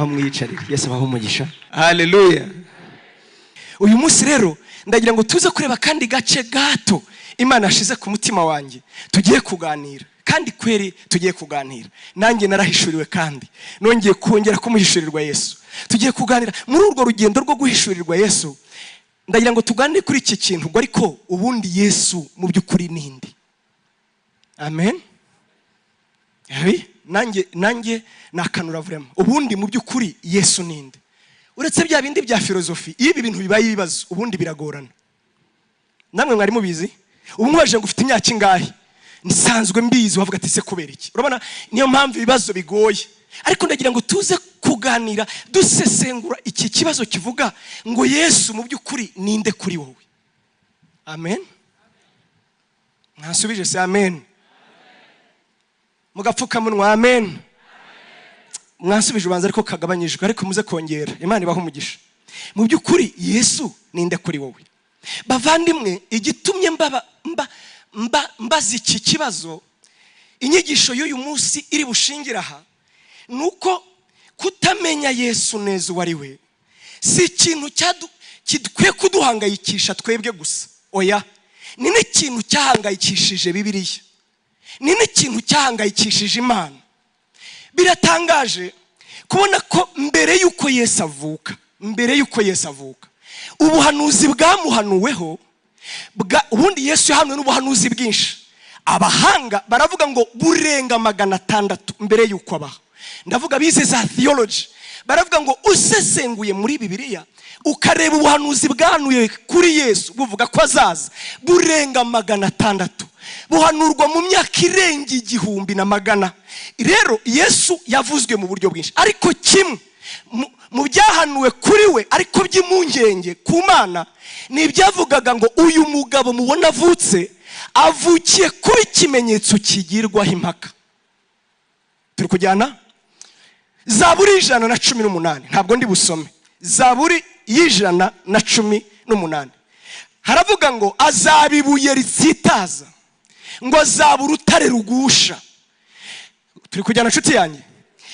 Ngaho mwiyicarire. Yesu abahe umugisha. Haleluya. Uyu munsi rero ndagira ngo tuze kureba kandi gace gato Imana yashize ku mutima wanjye, tugiye kuganira. Kandi kweri tugiye kuganira, nanjye narahishuriwe kandi nongeye kongera kumuhishurirwa Yesu. Tugiye kuganira muri urwo rugendo rwo guhishurirwa Yesu. Ndagira ngo tuganire kuri iki kintu ngo ariko ubundi Yesu mu by'ukuri ninde? Amen. Nanjye nakanura vraiment. Ubundi mu by'ukuri Yesu ninde? Uretse bya bindi bya filozofi, iyo ibi bintu bibaye ibibazo ubundi biragorana. Namwe mwari mubizi? Ubu mwaje ngo ufite imyaka ingahe? Nsanzwe mbizi, wavuga ati se kubera iki? Urabona niyo mpamvu ibibazo bigoye. Ariko ndagira ngo tuze kuganira dusesengura iki kibazo kivuga ngo Yesu mu by'ukuri ninde kuri wowe. Amen. Mwasubije se amen? Mugapfukamunwa amen. Mwasubije ubanza ariko kagabanyijwe, ariko muze kongera. Imana ibahe umugisha. Mu by'ukuri Yesu ninde kuri wowe? Bavandimwe, igitumye mbaza iki kibazo, inyigisho y'uyu munsi iri bushingira aha, nuko kutamenya Yesu neza uwo ari we si ikintu kidukwiye kuduhangayikisha twebwe gusa. Oya, ni n'ikintu cyahangayikishije Bibiliya, ni n'ikintu cyahangayikishije Imana. Biratangaje kubona ko mbere y'uko Yesu avuka, mbere y'uko Yesu avuka, ubuhanuzi bwamuhanuweho, ubundi Yesu yahanuwe n'ubuhanuzi bwinshi. Abahanga baravuga ngo burenga 600 mbere y'uko abaho. Ndavuga bize za theology, baravuga ngo usesenguye muri Bibiliya ukareba ubuhanuzi bwahanuye kuri Yesu buvuga ko azaza, burenga 600, buhanurwa mu myaka irenga 1100. Rero Yesu yavuzwe mu buryo bwinshi, ariko kimwe mu byahanuwe kuri we ariko by'impungenge ku Mana ni ibyavugaga ngo uyu mugabo mubona avutse, avukiye kuri kimenyetso kigirwaho impaka. Turi kujyana Zaburi 118, ntabwo ndi busome. Zaburi 118 haravuga ngo azaba ibuye ritsitaza, ngo azaba urutare rugusha. Turi kujyana nshuti yanjye?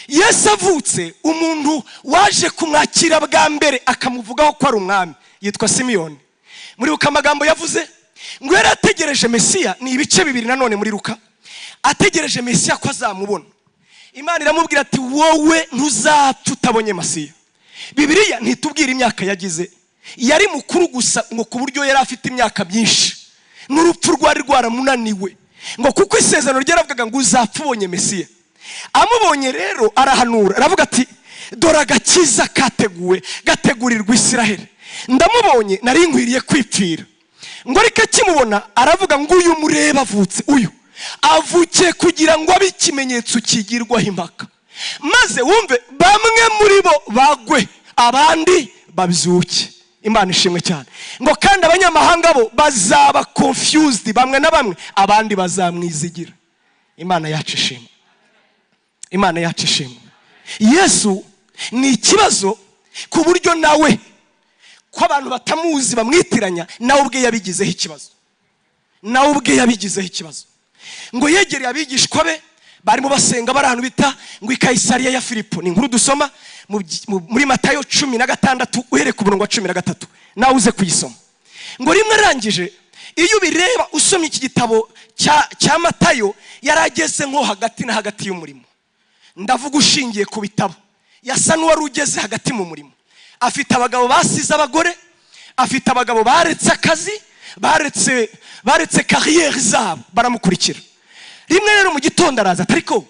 Yesu avutse, umuntu waje kumwakira bwa mbere akamuvugaho ko ari umwami yitwa Simiyoni. Muri Luka amagambo yavuze ngo yari ategereje Mesiya, ni ibice 2 nanone muri Luka, ategereje Mesiya ko azamubona. Imana iramubwira ati wowe ntuzapfa utabonye Mesiya. Bibiliya ntitubwira imyaka yagize, yari mukuru gusa ngo ku buryo yari afite imyaka myinshi, n'urupfu rwari rwaramunaniwe, ngo kuko isezerano ryaravugaga ngo uzapfa ubonye Mesiya. Amubonye rero arahanura, aravuga ati dore agakiza kateguwe, gategurirwa Isiraheli. Ndamubonye nari nkwiriye kwipfira. Ngo ariko akimubona aravuga ngo uyu mureba avutse, uyu avukiye kugira ngo abe ikimenyetso kigirwaho impaka, maze wumve bamwe muri bo bagwe abandi babyuke. Imana ishimwe cyane. Ngo kandi abanyamahanga bo bazaba confused bamwe na bamwe, abandi bazamwizigira. Imana yacu ishimwe. Imana yacu ishimwe. Yesu ni ikibazo ku buryo nawe ko abantu batamuzi bamwitiranya, nawe ubwe yabigizeho ikibazo. Nawe ubwe yabigizeho ikibazo. Ngo yegereye abigishwa be barimo basenga bari ahantu bita ngo i Kayisariya ya Filipo. Ni inkuru dusoma muri Matayo 16 uhereye ku murongo wa 13, nawe uze kuyisoma. Ngo rimwe arangije, iyo ubireba usomye iki gitabo cya Matayo, yarageze nko hagati na hagati y'umurimo. Ndavuga ushingiye ku bitabo, yasa n'uwari ugeze hagati mu murimo. Afite abagabo basize abagore, afite abagabo baretse akazi, baretse kariyeri zabo, baramukurikira. Rimwe rero mu gitondo araza ati ariko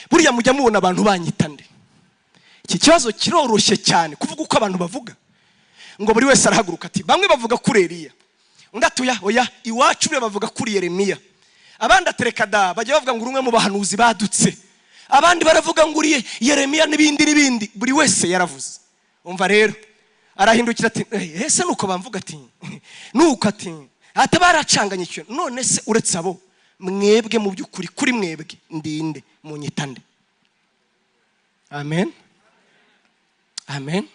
buriya mujya mubona abantu banyita nde? Iki kibazo kiroroshye cyane kuvuga uko abantu bavuga. Ngo buri wese arahaguruka ati bamwe bavuga kuri Eliya, undi ati oya iwacu buriya bavuga kuri Yeremiya, abandi atereka da bajya bavuga ngo urumwe mu bahanuzi badutse, abandi baravuga ngo uriye Yeremiya n'ibindi n'ibindi. Buri wese yaravuze. Umva rero arahindukira ati ese nuko bamvuga ati nuko ati atabaracanganye icyo, none se uretse abo mwebwe mu by'ukuri kuri mwebwe ndinde munyita nde? Amen. Amen.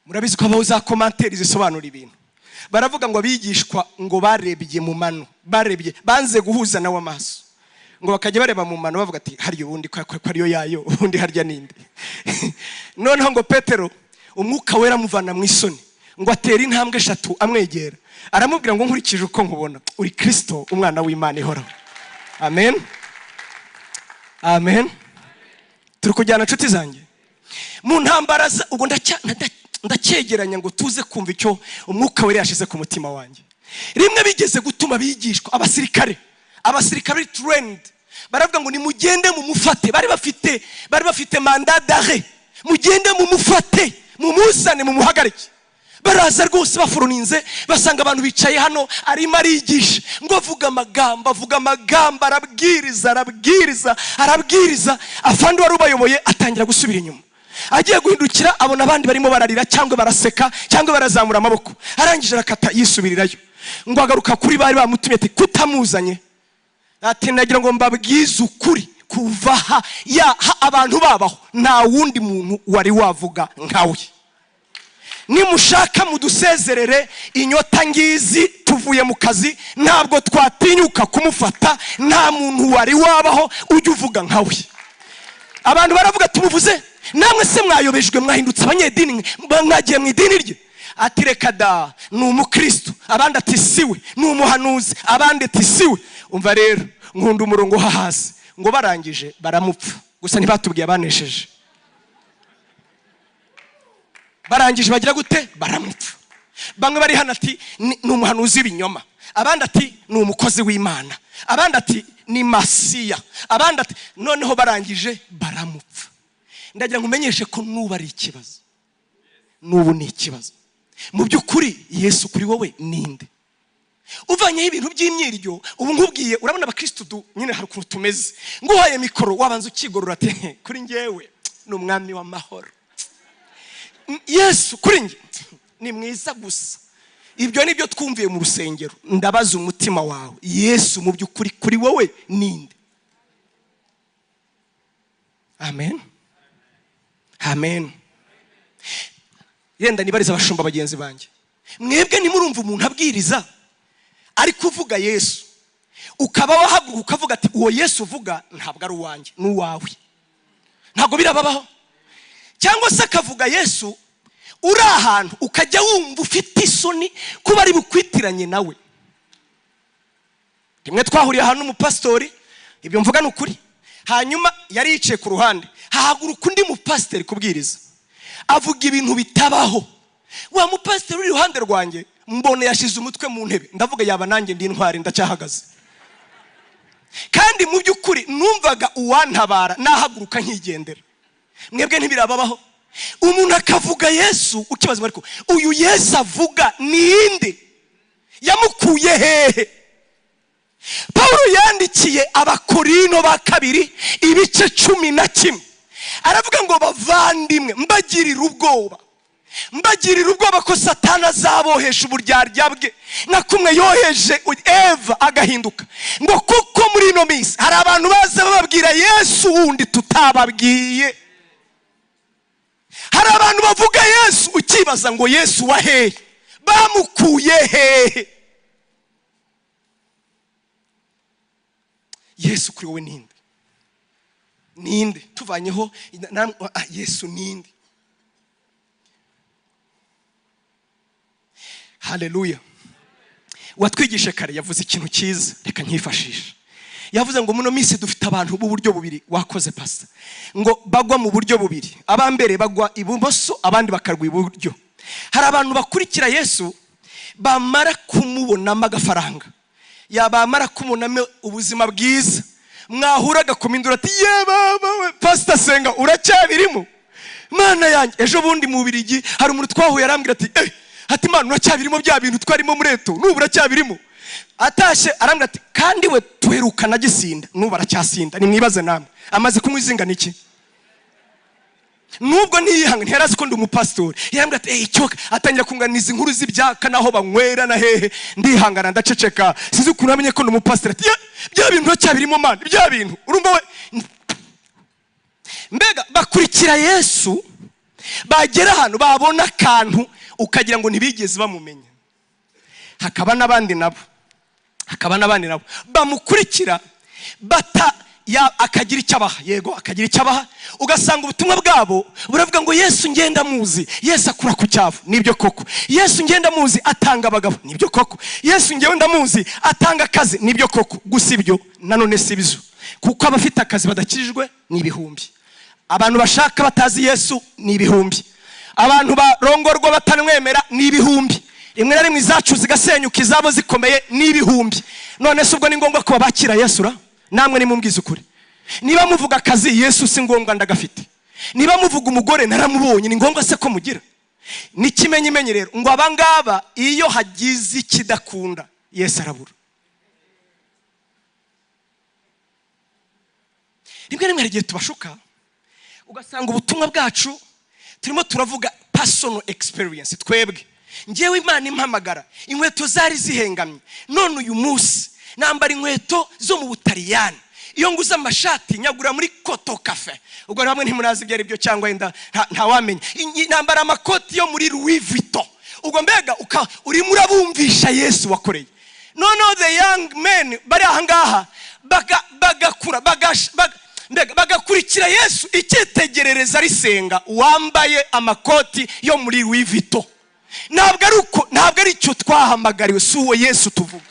Murabizi ko habaho za commentaire zisobanura ibintu. Baravuga ngo abigishwa ngo barebye mu mano, barebye banze guhuza nawe amaso. Ngo bakajya bareba mu mano bavuga ati harya ubundi ko ariyo yayo, ubundi harya ninde. Noneho ngo Petero umwuka wera amuvana mu isoni, ngo atera intambwe eshatu amwegera, aramubwira ngo nkurikije uko nkubona uri Kristo umwana w'Imana ihoraho. Amen, amen. Turi kujyana nshuti zanjye mu ntambara, ubwo ndacyegeranya ngo tuze kumva icyo umwuka wera yashize ku mutima wanjye. Rimwe bigeze gutuma bigishwa abasirikare trained, baravuga ngo nimugende mumufate. Bari bafite mandat d'arrêt, mugende mumufate, mumuzane, mumuhagarike. Baraza rwose bafuruninze, basanga abantu bicaye hano, arimo arigisha, ngo avuga amagambo, arabwiriza. Afande wari ubayoboye atangira gusubira inyuma, agiye guhindukira abona abandi barimo bararira cyangwa baraseka cyangwa barazamura amaboko. Arangije arakata yisubirirayo, ngo agaruka kuri bari bamutumye ati kutamuzanye, ati nagira ngo mbabwize ukuri, kuva ya abantu babaho nta wundi muntu wari wavuga nkawe. Nimushaka mudusezerere inyota ngizi, tuvuye mu kazi, ntabwo twatinyuka kumufata, nta muntu wari wabaho ujya uvuga nkawe. Abantu baravuga tumuvuze, namwe se mwayobejwe, mwahindutse abanyedini, mwagiye mu idini rye. Ati reka da, ni umukristo. Abandi ati siwe, ni umuhanuzi. Abandi ati siwe. Umva rero nkunda umurongo hasi, ngo barangije baramupfa. Gusa ntibatubwiye abanesheje. Barangije bagira gute? Baramupfa. Bamwe bari hano ati ni umuhanuzi w'ibinyoma, abandi ati ni umukozi w'Imana, abandi ati ni Masiya, abandi ati noneho barangije baramupfa. Ndagira ngo umenyeshe ko nuba ari ikibazo, nubu ni ikibazo. Mu by'ukuri Yesu kuri wowe ninde? Uvanyeho ibintu by'imyiryo, ubu nkubwiye urabona abakristo nyine hari ukuntu tumeze. Nguhaye mikoro wabanza ukigorora ati kuri njyewe ni umwami w'amahoro, Yesu kuri njye ni mwiza gusa. Ibyo nibyo twumviye mu rusengero. Ndabaza umutima wawe, Yesu mu by'ukuri kuri wowe ninde? Amen, amen. Yenda nibariza abashumba bagenzi banjye, mwebwe nimurumva umuntu abwiriza ari kuvuga Yesu, ukaba wahaguruka ukavuga ati uwo Yesu uvuga ntabwo ari uwanjye, ni uwawe. Ntabwo birababaho? Cyangwa se akavuga Yesu uri ahantu ukajya wumva ufite isoni kuba ari bukwitiranye nawe. Rimwe twahuriye ahantu n'umupasitori, ibyo mvuga ni ukuri, hanyuma yari yicaye ku ruhande, hahaguruka undi mupasiteri kubwiriza, avuga ibintu bitabaho. Wa mupasiteri uri iruhande rwanjye mbone yashize umutwe mu ntebe, ndavuga yaba nanjye ndi intwari ndacyahagaze. Kandi mu by'ukuri numvaga uwantabara nahaguruka nkigendera. Mwebwe ntibirababaho? Umuntu akavuga Yesu ukibaza ariko uyu Yesu avuga ninde? Yamukuye hehe? Paulo yandikiye Abakorino ba kabiri ibice 11, aravuga ngo bavandimwe, mbagirira ubwoba ko Satani azabohesha uburyarya bwe nka kumwe yoheje Eva agahinduka, ngo kuko muri ino minsi hari abantu baza bababwira Yesu wundi tutababwiye. Hari abantu bavuga Yesu ukibaza ngo Yesu wa hehe? Bamukuye hehe? Yesu kuri wowe ninde? Ninde? Tuvanyeho Yesu ninde? Haleluya. Watwigishe kare yavuze ikintu cyiza, reka nkifashisha. Yavuze ngo muno minsi dufite abantu b'uburyo bubiri. Wakoze pastor, ngo bagwa mu buryo bubiri, abambere bagwa ibumoso abandi bakarwa iburyo. Hari abantu bakurikira Yesu bamara kumubonamo agafaranga, yabamara kumubonamo ubuzima bwiza, mwahura agakomindura ati ye baba we pastor senga uracyabirimo Mana yanjye. Ejo bundi mu Birigi hari umuntu twahuye arambwira ati ati Mana uracyabirimo bya bintu twarimo mureto, nubu uracyabirimo. Atashye arambwira ati kandi we tuherukana gisinda, nubu aracyasinda. Nimwibaze namwe, amaze kunywa izinga niki? Nubwo ntiyihanga ntiyarazi ko ndi umupasitori. Yarambwira ati icyo, atangira kunganiza inkuru z'ibyaka naho banywera na hehe. Ndihangana ndaceceka, sinzi ukuntu amenye ko ndi umupasitori. Ati bya bintu uracyabirimo Mana, bya bintu urumva we. Mbega bakurikira Yesu, bagera hano babona akantu ukagira ngo ntibigeze bamumenya. Hakaba n'abandi nabo, hakaba n'abandi nabo bamukurikira, Bata ya akagira icyo abaha, yego akagira icyo abaha, ugasanga ubutumwa bwabo buravuga ngo Yesu ngenda muzi, Yesu akura ku cyavu, nibyo koko. Yesu ngenda muzi atanga abagabo, nibyo koko. Yesu ngenda muzi atanga akazi, nibyo koko. Gusa ibyo nanone si bizo, kuko abafite akazi badakijijwe ni ibihumbi, abantu bashaka batazi Yesu ni ibihumbi, abantu barongorwa batanwemera ni ibihumbi, rimwe na rimwe izacu zigasenyuka izabo zikomeye ni ibihumbi. None se ubwo ni ngombwa ko bakira Yesu ra? Namwe nimumbwize ukuri, niba muvuga akazi Yesu si ngombwa ndagafite, niba muvuga umugore naramubonye ni ngombwa se ko mugira? N'ikimenyimenyi rero ngo abangaba iyo hagize ikidakunda Yesu arabura. Rimwe na rimwe hari igihe tubashuka ugasanga ubutumwa bwacu turimo turavuga personal experience. Twebwe ngewe Imana impamagara inkweto zari zihengamye, none uyu munsi nambara inkweto zo mu Butaliyani, iyo nguze amashati nyagura muri Koto Cafe, ubwo bamwe ntimurazi ibyo ari byo cyangwa wenda ntawamenya, nambara amakoti yo muri Louis Vuitton, ubwo mbega urimo urabumvisha Yesu wakoreye. Noneho the young men bari aha ngaha bagakura bagakurikira Yesu icyitegerereza risenga wambaye amakoti yo muri Louis Vuitton. Ntabwo ari uko, ntabwo ari icyo twahamagariwe, si uwo Yesu tuvuga,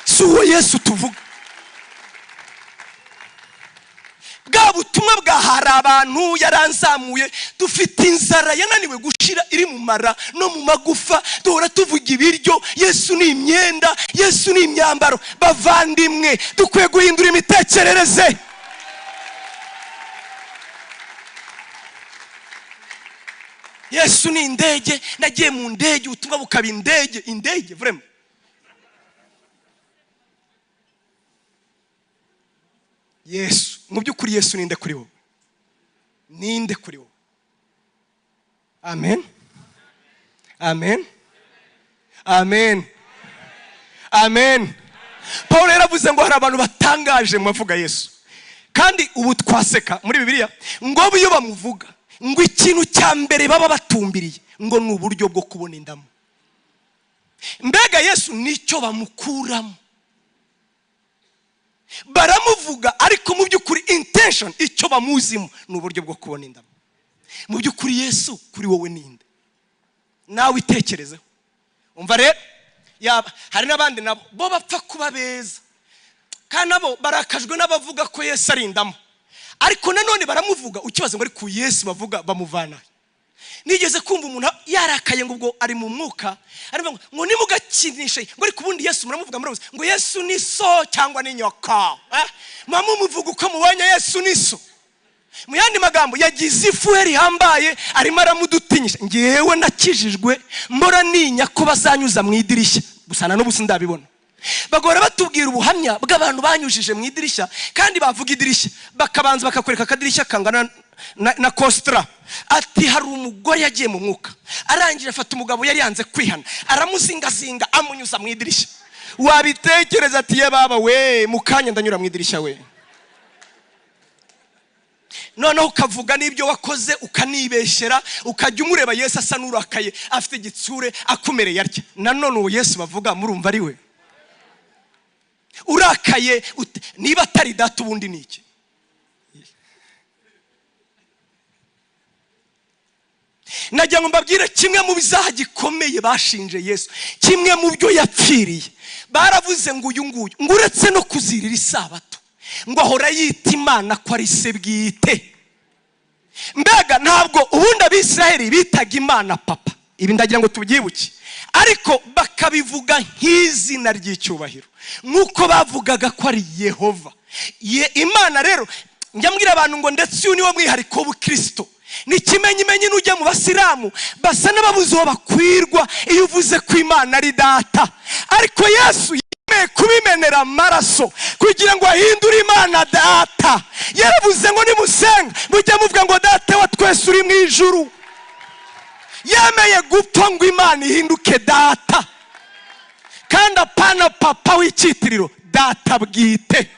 si uwo Yesu tuvuga. Bwa butumwa bwa hari abantu yaranzamuye, dufite inzara yananiwe gushira iri mu mara no mu magufa, duhora tuvuga ibiryo, Yesu ni imyenda, Yesu ni imyambaro. Bavandimwe, dukwiye guhindura imitekerereze. Yesu ni indege, nagiye mu ndege, ubutumwa bukaba indege, indege vraiment. Yesu, mu by'ukuri Yesu ninde kuri wowe? Ninde kuri wowe? Amen. Amen. Amen. Amen. Paul yaravuze ngo hari abantu batangaje mu bavuga Yesu. Kandi ubu twaseka muri Bibiliya ngo iyo bamuvuga ngo ikintu cya mbere baba batumbiriye ngo ni uburyo bwo kubona indamu. Mbega Yesu nicyo bamukuramo. Baramuvuga ariko mu by'ukuri intention icyo bamuzimo ni uburyo bwo kubona indamu. Mu by'ukuri Yesu kuri wowe ninde? Nawe itekerezeho. Umva rero, yaba hari n'abandi nabo bo bapfa kuba beza, kandi nabo barakajwe n'abavuga ko Yesu ari indamu, ariko nanone baramuvuga ukibaza ngo ariko Yesu bavuga bamuvana. Nigeze kumva umuntu yarakaye ngo ubwo ari mu mwuka aravuga ngo nimugakinishe, ngo ariko ubundi Yesu muramuvuga murabuze ngo Yesu ni so cyangwa ni nyoka, mama umuvuga uko mubonye Yesu ni so. Mu yandi magambo yagize ifuhe rihambaye arimo aramudutinyisha. Ngewe nakijijwe mbora ninya ko bazanyuza mu idirishya, gusa na n'ubu sindabibona. Bagora batubwira ubuhamya bw'abantu banyujije mu idirishya, kandi bavuga idirishya bakabanza bakakwereka akadirishya kangana na kostra. Ati hari umugore yagiye mu mwuka, arangije afata umugabo yari yanze kwihana, aramuzingazinga amunyuza mu idirishya. Wabitekereza ati ye baba we, mukanya ndanyura mu idirishya we. Noneho ukavuga n'ibyo wakoze ukanibeshyera, ukajya umureba Yesu asa n'urakaye afite igitsure akumereye atya. Nanone uwo Yesu bavuga murumva ari we urakaye, niba atari data ubundi ni iki? Nagira ngo mbabwire kimwe mu bizaha gikomeye bashinje Yesu, kimwe mu byo yapfiriye. Baravuze ngo uyu nguyu ngo uretse no kuzirira isabato ngo ahora yita Imana ko ari se bwite. Mbega ntabwo ubundi Abisiraheli bitaga Imana papa, ibi ndagira ngo tubyibuke, ariko bakabivuga nk'izina ry'icyubahiro nk'uko bavugaga ko ari Yehova. Imana rero njya mbwira abantu ngo ndetse uyu niwo mwihariko w'Ubukristo. Ni kimenyimenyi nujya mu basilamu basa n'ababuze uwo bakwirwa iyo uvuze ko Imana ari data, ariko Yesu yemeye kubimenera amaraso kugira ngo ahindure Imana data. Yaravuze ngo nimusenga mujye muvuga ngo data wa twese uri mu ijuru. Yemeye gupfa ngo Imana ihinduke data, kandi apana papa w'icyitiriro, data bwite.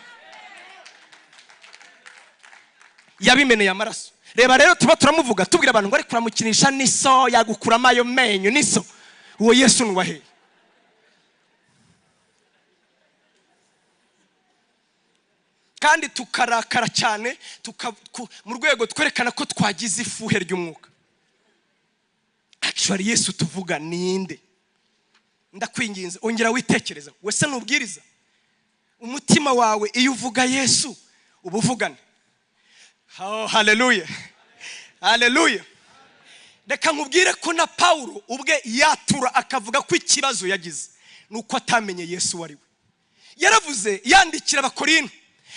Yabimeneye amaraso. Reba rero tuba turamuvuga tubwira abantu ngo ari kuramukinisha niso yagukuramo ayo menyo niso. Uwo Yesu nuwaheye. Kandi tukarakara cyane mu rwego twerekana ko twagize ifuhe ry'umwuka. Actually Yesu tuvuga ninde? Ndakwinginze ongera witekereza, wese nubwiriza umutima wawe iyo uvuga Yesu ubuvugane. Oh, haleluya, haleluya. Reka nkubwire ko na Paulo ubwe yatura akavuga ko ikibazo yagize nuko atamenye Yesu wari we. Yaravuze yandikira Abakorinto,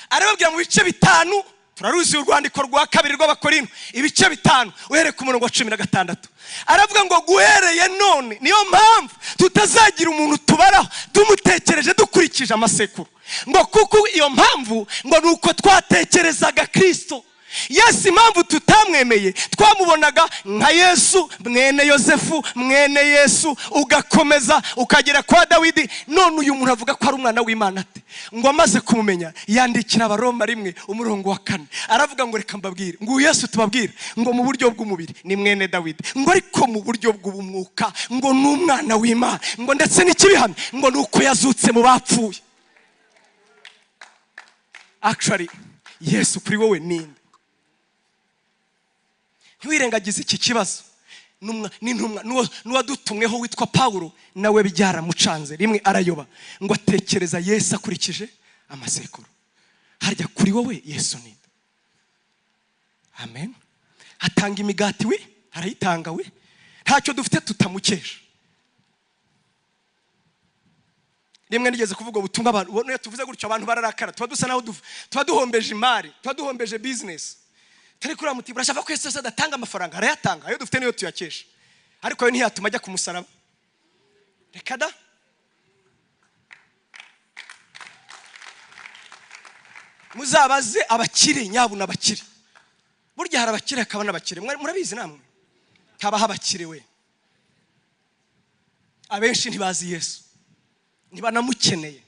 arababwira mu bice 5, turaruzi urwandiko rwa kabiri rw'Abakorinto ibice 5 uhereye ku murongo wa 16, aravuga ngo guhereye none niyo mpamvu tutazagira umuntu tubaraho tumutekereje dukurikije amasekuru, ngo kuko iyo mpamvu ngo nuko twatekerezaga Kristo. Yesu impamvu tutamwemeye twamubonaga nka Yesu mwene Yosefu mwene Yesu, ugakomeza ukagera kwa Dawidi. None uyu muntu avuga ko ari umwana w'Imana ate? Ngo amaze kumumenya yandikira Abaroma 1 umurongo wa 4, aravuga ngo reka mbabwire, ngo Yesu tubabwire ngo mu buryo bw'umubiri ni mwene Dawidi, ngo ariko mu buryo bw'umwuka ngo ni umwana w'Imana, ngo ndetse n'ikibihamya ngo nuko yazutse mu bapfuye. Actually Yesu kuri wowe ninde? Ntiwirengagize iki kibazo. N'intumwa n'uwadutumweho witwa Paulo nawe byaramucanze rimwe arayoba ngo atekereza Yesu akurikije amasekuru. Harya kuri wowe Yesu ninde? Amen. Atanga imigati we, arayitanga we, ntacyo dufite tutamukesha. Rimwe nigeze kuvuga ubutumwa abantu ubona tuvuze gutyo abantu bararakara, tuba dusa naho tuba duhombeje imari, tuba duhombeje business. Tari kuri muti burashaka ko Yesu adatanga amafaranga, arayatanga ayo dufite niyo tuyakesha, ariko yo ntiyatuma ajya ku musaraba. Reka da. Muzabaze abakire nyabuna abakire. Burya hari abakire hakaba n'abakire, murabizi namwe habaho abakire we. Abenshi ntibazi Yesu, ntibanamukeneye.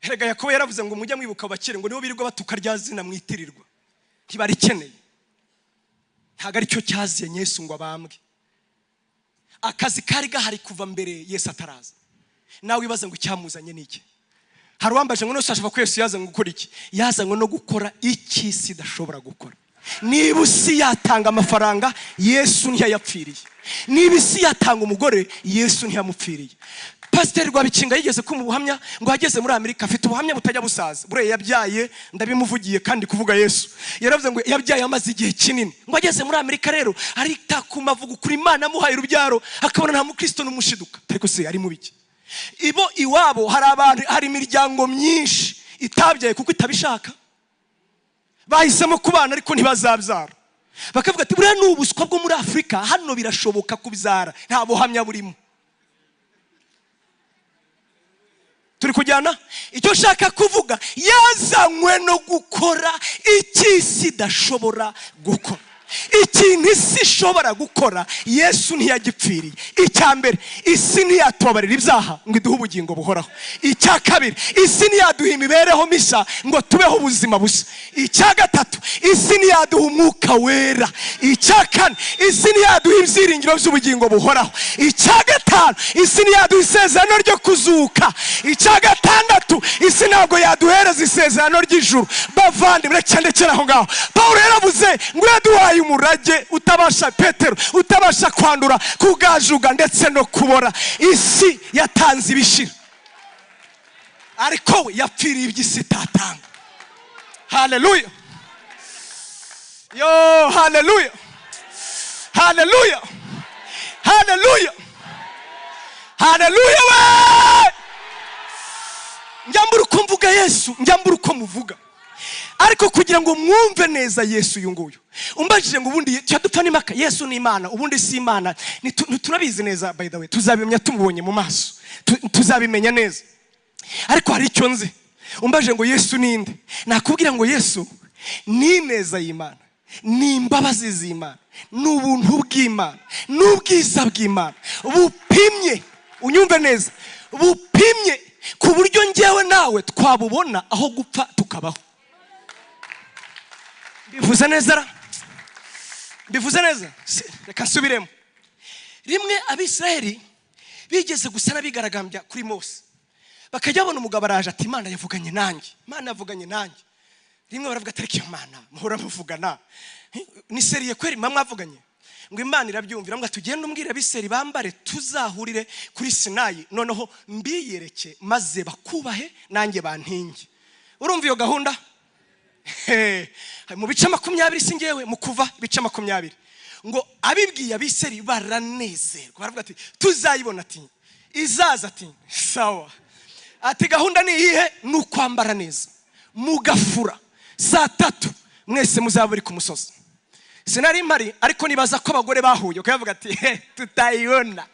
Erega Yakobo yaravuze ngo mujye mwibuka abakire, ngo nibo birirwa batuka rya zina mwitirirwa, ntibarikeneye. Ntabwo aricyo cyaziye Yesu ngo abambwe. Akazi kari gahari kuva mbere Yesu ataraza. Nawe wibaza ngo icyamuzanye ni iki? Hari uwambaje ngo none ashaka ko Yesu yazanywe gukora iki? Yazanywe no gukora iki isi idashobora gukora. Niba isi yatanga amafaranga, Yesu ntiyayapfiriye. Niba isi yatanga umugore, Yesu ntiyamupfiriye. Pasiteri Rwabikinga yigeze kumpa ubuhamya ngo ageze muri Amerika afite ubuhamya butajya busaza. Buriya yabyaye, ndabimuvugiye kandi kuvuga Yesu. Yaravuze ngo yabyaye amaze igihe kinini. Ngo ageze muri Amerika rero aritakuma avuga ukuri Imana amuhaye urubyaro, akabona nta mukristo n'umushiduka. Ariko se ari mu biki? Ibo iwabo hari abantu, hari imiryango myinshi itabyaye kuko itabishaka. Bahisemo kubana ariko ntibazabyara. Bakavuga ati buriya ni ubuswa bwo muri Afrika, hano birashoboka kubyara, nta buhamya burimo. Turi kujyana? Icyo nshaka kuvuga, yazanywe no gukora iki isi idashobora gukora. Ikintu isi ishobora gukora Yesu ntiyagipfiriye. Icya mbere, isi ntiyatubabarira ibyaha ngo iduhe ubugingo buhoraho. Icya kabiri, isi ntiyaduha imibereho mishya ngo tubeho ubuzima bushya. Icya gatatu, isi ntiyaduha umwuka wera. Icya kane, isi ntiyaduha ibyiringiro by'ubugingo buhoraho. Icya gatanu, isi ntiyaduha isezerano ryo kuzuka. Icya gatandatu, isi ntabwo yaduhereza isezerano ry'ijuru. Bavandimwe, reka ndekere aho ngaho. Paulo yaravuze ngo yaduhaye umurage utabasha, Petero utabasha kwandura, kugajuga ndetse no kubora. Isi yatanze ibishira, ariko we yapfiriye iby'isi itatanga. Haleluya, yo haleluya, haleluya, haleluya, haleluya we. Njya mbura uko mvuga Yesu, njya mbura uko muvuga. Ariko kugira ngo mwumve neza Yesu uyu nguyu, umbajije ngo ubundi cyadupfa n'imaka, Yesu ni Imana, ubundi si Imana, ntiturabizi neza. By the way, tuzabimenya tumubonye mu maso, tuzabimenya neza. Ariko hari icyo nzi. Umbajije ngo Yesu ninde, nakubwira ngo Yesu ni ineza y'Imana, ni imbabazi z'Imana, ni ubuntu bw'Imana, ni ubwiza bw'Imana bupimye. Unyumve neza, bupimye ku buryo njyewe nawe twabubona aho gupfa tukabaho. Mbivuze neza ra? Mbivuze neza? Reka nsubiremo. Rimwe Abisirayeli bigeze gusa n'abigaragambya kuri Mose, Bakajya babona umugabo araje ati Imana yavuganye nanjye, Imana yavuganye nanjye. Rimwe baravuga ati ariko iyo Mana muhora muvugana ni seriye kweri mama mwavuganye? Ngo Imana irabyumvira, ngo tugende umbwire abiseri bambare tuzahurire kuri Sinayi, noneho mbiyereke maze bakubahe nanjye bantinge. Urumva iyo gahunda? Mu bice 20 singewe mu kuva ibice 20 ngo abibwiye abiseri baranezerwa, baravuga ati tuzayibona, ati izaza, ati sawa. Ati gahunda ni iyihe? Ni ukwambara neza mugafura saa 3 mwese muzaba muri ku musozi. Sinari mpari ariko nibaza ko abagore bahuye ukavuga ati tutayibona.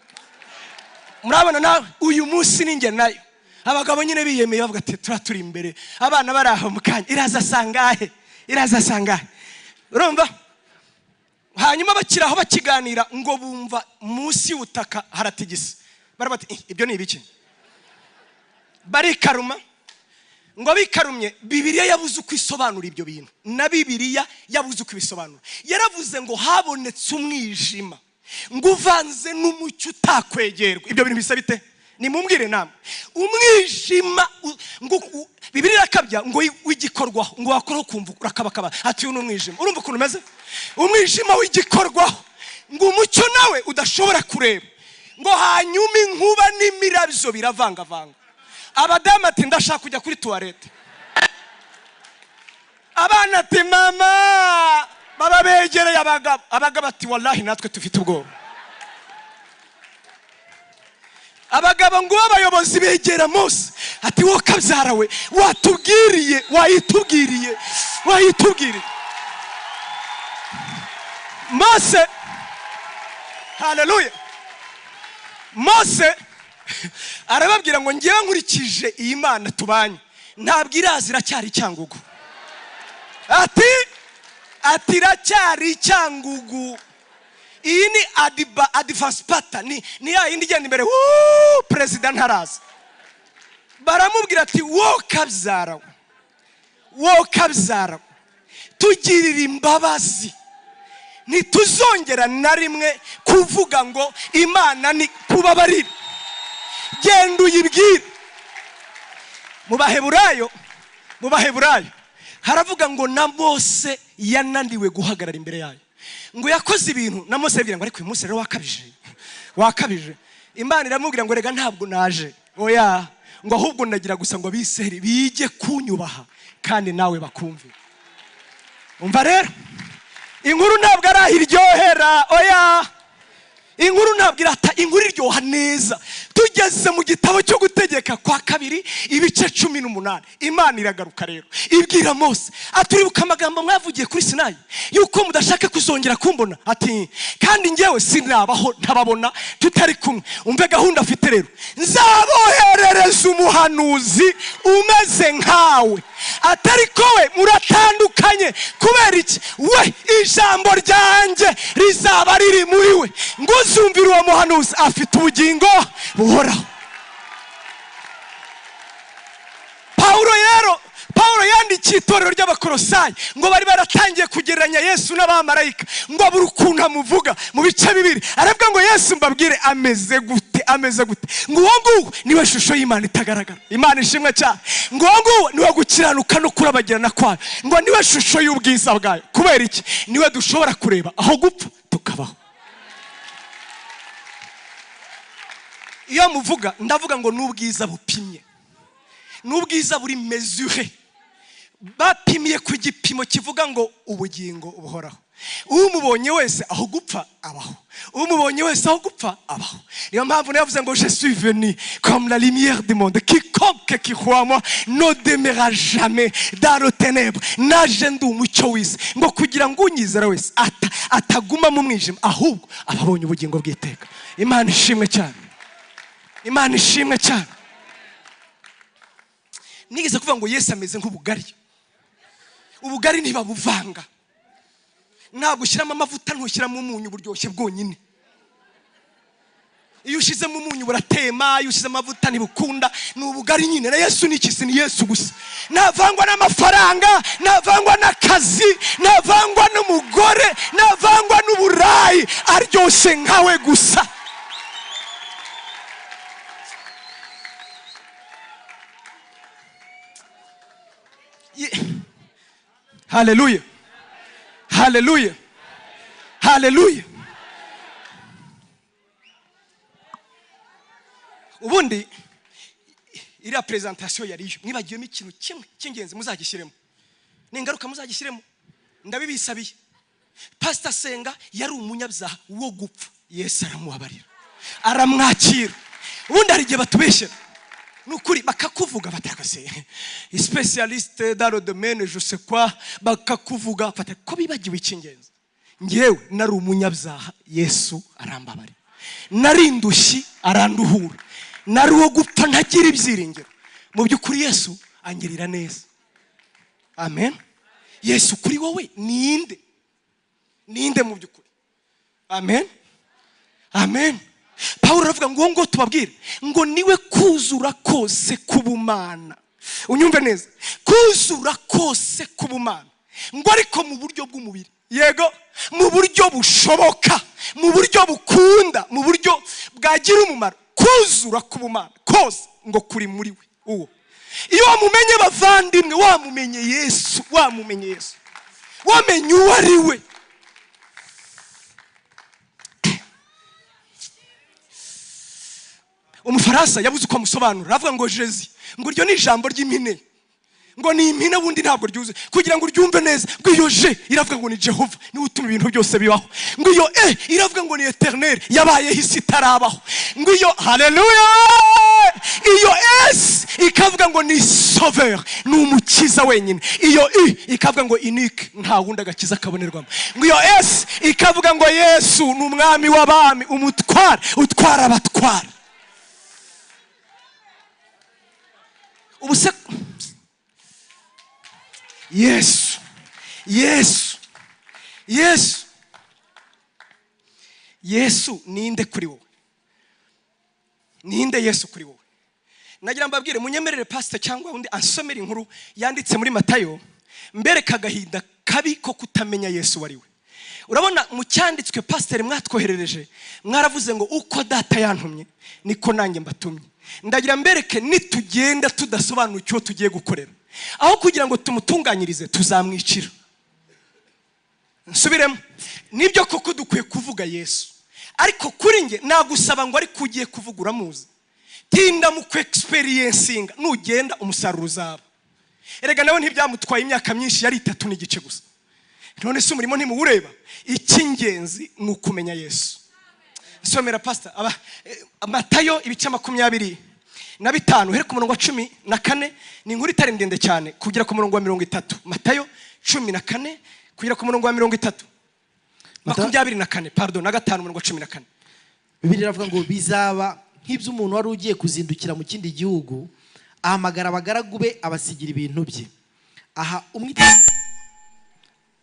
Murabona nawe uyu munsi ninjye nayo. Abagabo nyine biyemeye bavuga ati turaturi imbere, abana baraho mukanya, iraza sangahe, iraza sangahe. Urumva? Hanyuma bakiraho bakiganira ngo bumva munsi y'ubutaka haratigisa. Baravuga ati ibyo ni ibiki? Barikaruma. Ngo bikarumye, Bibiliya yabuze uko isobanura ibyo bintu. Na Bibiliya yabuze uko ibisobanura. Yaravuze ngo habonetse umwijima ngo uvanze n'umucyo utakwegerwa. Ibyo bintu bisa bite? Nimumbwire namwe. Umwijima ngo Bibiliya irakabya ngo w'igikorwaho, ngo wakoraho kumva urakabakaba ati uyu ni umwijima. Urumva ukuntu umeze? Umwijima w'igikorwaho, ngo umucyo nawe udashobora kureba, ngo hanyuma inkuba n'imirabyo biravangavanga. Abadamu ati ndashaka kujya kuri toilette. Abana ati mama, baba begereye abagabo. Abagabo ati wallahi natwe tufite ubwoba. Abagabo ngo abayobozi begera Mose ati wowe kabyara we watubwiriye, wayitubwiriye, wayitubwiriye. Mose, haleluya. Mose arababwira ngo ngewe nkurikije iyi Mana tubanye ntabwo iraza, iracyari icyangugu. Ati iracyari icyangugu. Iyi ni adiba advance pata, ni ya yindi igenda imbere. President ntaraza. Baramubwira ati wo kabyara, wo kabyara, tugirira imbabazi, ntituzongera na rimwe kuvuga ngo Imana ni kubabarira. Genda uyibwire. Mu Baheburayo haravuga ngo na Mose yananiwe guhagarara imbere yayo. Ngo yakoze ibintu na Mose yabwira ngo ariko uyu munsi rero wakabije, wakabije. Imana iramubwira ngo rega ntabwo naje, oya, ngo ahubwo nagira gusa ngo abiseri bige kunyubaha kandi nawe bakumve. Umva rero, inkuru ntabwo arahiryohera, oya. Inkuru ntabwo irata, inkuru iryoha neza. Tugeze mu gitabo cyo gutegeka kwa kabiri ibice 18, Imana iragaruka rero ibwira Mose aturibuka amagambo mwavugiye kuri Sinayi yuko mudashaka kuzongera kumbona, ati kandi ngewe sinabaho ntababona tutari kumwe. Umve gahunda afite rero, nzaboherereza umuhanuzi umeze nkawe, atari ko we muratandukanye. Kubera iki? We ijambo ryanjye rizaba riri muri we, ngo uzumvira uwo muhanuzi afite ubugingo buhoraho. Paulo rero, Paulo yandikiye itorero ry'Abakolosayi ngo bari baratangiye kugereranya Yesu n'abamarayika, ngo abura ukuntu amuvuga mu bice 2. Aravuga ngo Yesu mbabwire ameze gute, ameze gute. Ngo uwo nguwo niwe shusho y'Imana itagaragara. Imana ishimwe cyane. Ngo uwo nguwo niwe gukiranuka no kurabagirana kwayo, ngo niwe shusho y'ubwiza bwayo. Kubera iki? Niwe dushobora kureba aho gupfa tukabaho. Iyo muvuga ndavuga ngo n'ubwiza bupimye, n'ubwiza buri mesure, bapimiye ku gipimo kivuga ngo ubugingo buhoraho. Umubonye wese aho gupfa abaho, umubonye wese aho gupfa abaho. Niyo mpamvu navuze ngo je suis venu comme la lumière du monde, quiconque qui croit en moi ne demeurera jamais dans les ténèbres. Naje ndi umucyo w'isi, ngo kugira ngo unyizera wese ataguma mu mwijima, ahubwo ababonye ubugingo bw'iteka. Imana ishimwe cyane, Imana ishimwe cyane. Nigeze kuvuga ngo Yesu ameze nk'ubugari. Ubugari ntibabuvanga, ntabwo ushyiramo amavuta, ntushyiramo umunyu, buryoshye bwonyine. Iyo ushyizemo umunyu buratema, iyo ushyizemo amavuta ntibukunda. Ni ubugari nyine. Na Yesu ni iki? Ni Yesu gusa. Ntavangwa n'amafaranga, ntavangwa n'akazi, ntavangwa n'umugore, ntavangwa n'uburayi, aryoshye nkawe gusa. Haleluya, haleluya, haleluya. Ubundi iriya presentation yariyo mwibagiyemo ikintu kimwe cy'ingenzi, muzagishyiremo ni ingaruka, muzagishyiremo, ndabibisabiye. Pastor Senga yari umunyabyaha wo gupfa, Yesu aramubabarira, aramwakira. Ubundi hari igihe batubeshyera ni ukuri, bakakuvuga batakase spécialiste dans le domaine je sais quoi, bakakuvuga fata ko bibagiwe icy'ingenzi. Ngewe nari umunyabyaha, Yesu arambabarira, nari indushyi aranduhura, nari uwo gupfa ntagira ibyiringiro. Mu by'ukuri Yesu angirira neza. Amen. Yesu kuri wowe ninde? Ninde mu by'ukuri? Amen, amen. Pawulo aravuga ngo tubabwire ngo niwe kuzura kose k'ubumana. Unyumve neza, kuzura kose k'ubumana, ngo ariko mu buryo bw'umubiri, yego, mu buryo bushoboka, mu buryo bukunda, mu buryo bwagira umumaro. Kuzura k'ubumana kose ngo kuri muri we. Uwo iyo wamumenye bavandimwe, wamumenye Yesu, wamumenye Yesu, wamenye uwo ari we. Umufaransa yabuze uko amusobanura, aravuga ngo Jésus, ngo iryo ni ijambo ry'impine, ngo ni impine bundi ntabwo ryuzuye kugira ngo uryumve neza. Ngo iyo Je iravuga ngo ni Jehova, niwe utuma ibintu byose bibaho. Ngo iyo E iravuga ngo ni Eternel, yabayeho isi itarabaho. Ngo iyo haleluya, iyo S ikavuga ngo ni Sauveur, ni umukiza wenyine. Iyo I ikavuga ngo unique, nta wundi agakiza kabonerwamo. Ngo iyo S ikavuga ngo Yesu ni umwami w'abami, umutwara utwara abatwara. Ubuse Yesu, Yesu, Yesu, Yesu ninde kuri wowe? Ninde Yesu kuri wowe? Nagira mbabwire, munyemerere pastor cyangwa undi ansomera inkuru yanditse muri Matayo, mbereka agahinda kabi ko kutamenya Yesu wari we. Urabona mu cyanditswe pastor mwatwoherereje, mwaravuze ngo uko data yantumye niko nanjye mbatumye. Ndagira mbereke nitugenda tudasobanukiwe tugiye gukorera, aho kugira ngo tumutunganyirize tuzamwicira. Nsubiremo, nibyo koko dukwiye kuvuga Yesu, ariko kuri nge nagusaba ngo ariko ugiye kuvuga uramuzi, tinda mu ku-experiencinga, nugenda umusaruro uzaba. Erega nawe ntibyamutwaye imyaka myinshi, yari 3.5 gusa. None se umurimo ntimuwureba? Icy'ingenzi ni ukumenya Yesu. Somera pastor Matayo ibice 25, uhere ku murongo wa 14, ni inkuru itari ndende cyane, kugera ku murongo wa 30. Matayo 14 kugera ku murongo wa 30. 24, pardon, na 5 umurongo wa 14. Bibiliya iravuga ngo bizaba nk'iby'umuntu wari ugiye kuzindukira mu kindi gihugu, ahamagara abagaragu be abasigira ibintu bye. Aha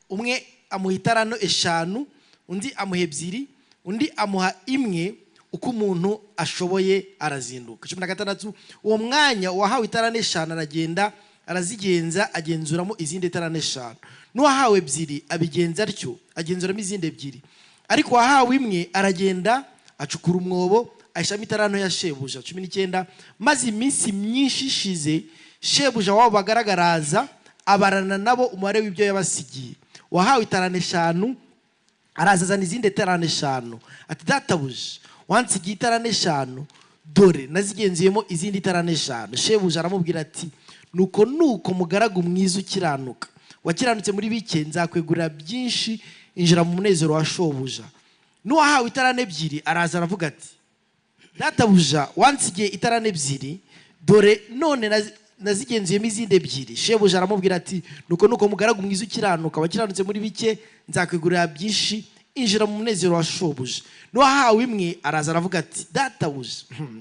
umwe amuha itarano 5, undi amuha 2, undi amuha 1, uko umuntu ashoboye arazinduka. 16, uwo mwanya wahawe itarano 5 aragenda arazigenza, agenzuramo izindi itarano 5. N'uwahawe 2 abigenza atyo, agenzuramo izindi 2. Ariko wahawe 1 aragenda acukura umwobo, ahishamo itarano ya shebuja. 19, maze iminsi myinshi ishize, shebuja wabo bagaragaraza abarana nabo umubare w'ibyo yabasigiye. Wahawe itarano 5 arazazana izindi itarano 5, ati databuja wansigiye itarano 5, dore nazigenzuyemo izindi itarano 5. Shebuja aramubwira ati nuko nuko mugaragu mwiza ukiranuka, wakiranutse muri bike nzakwegurira byinshi, injira mu munezero wa shobuja. N'uwahawe itarano 2 araza aravuga ati databuja wansigiye itarano 2, dore none nazigenzuyemo izindi 2. Shebuja aramubwira ati nuko nuko mugaragu mwiza ukiranuka, wakiranutse muri bike nzakwegurira byinshi, injira mu munezero wa shobuja. N'uwahawe 1 araza aravuga ati databuja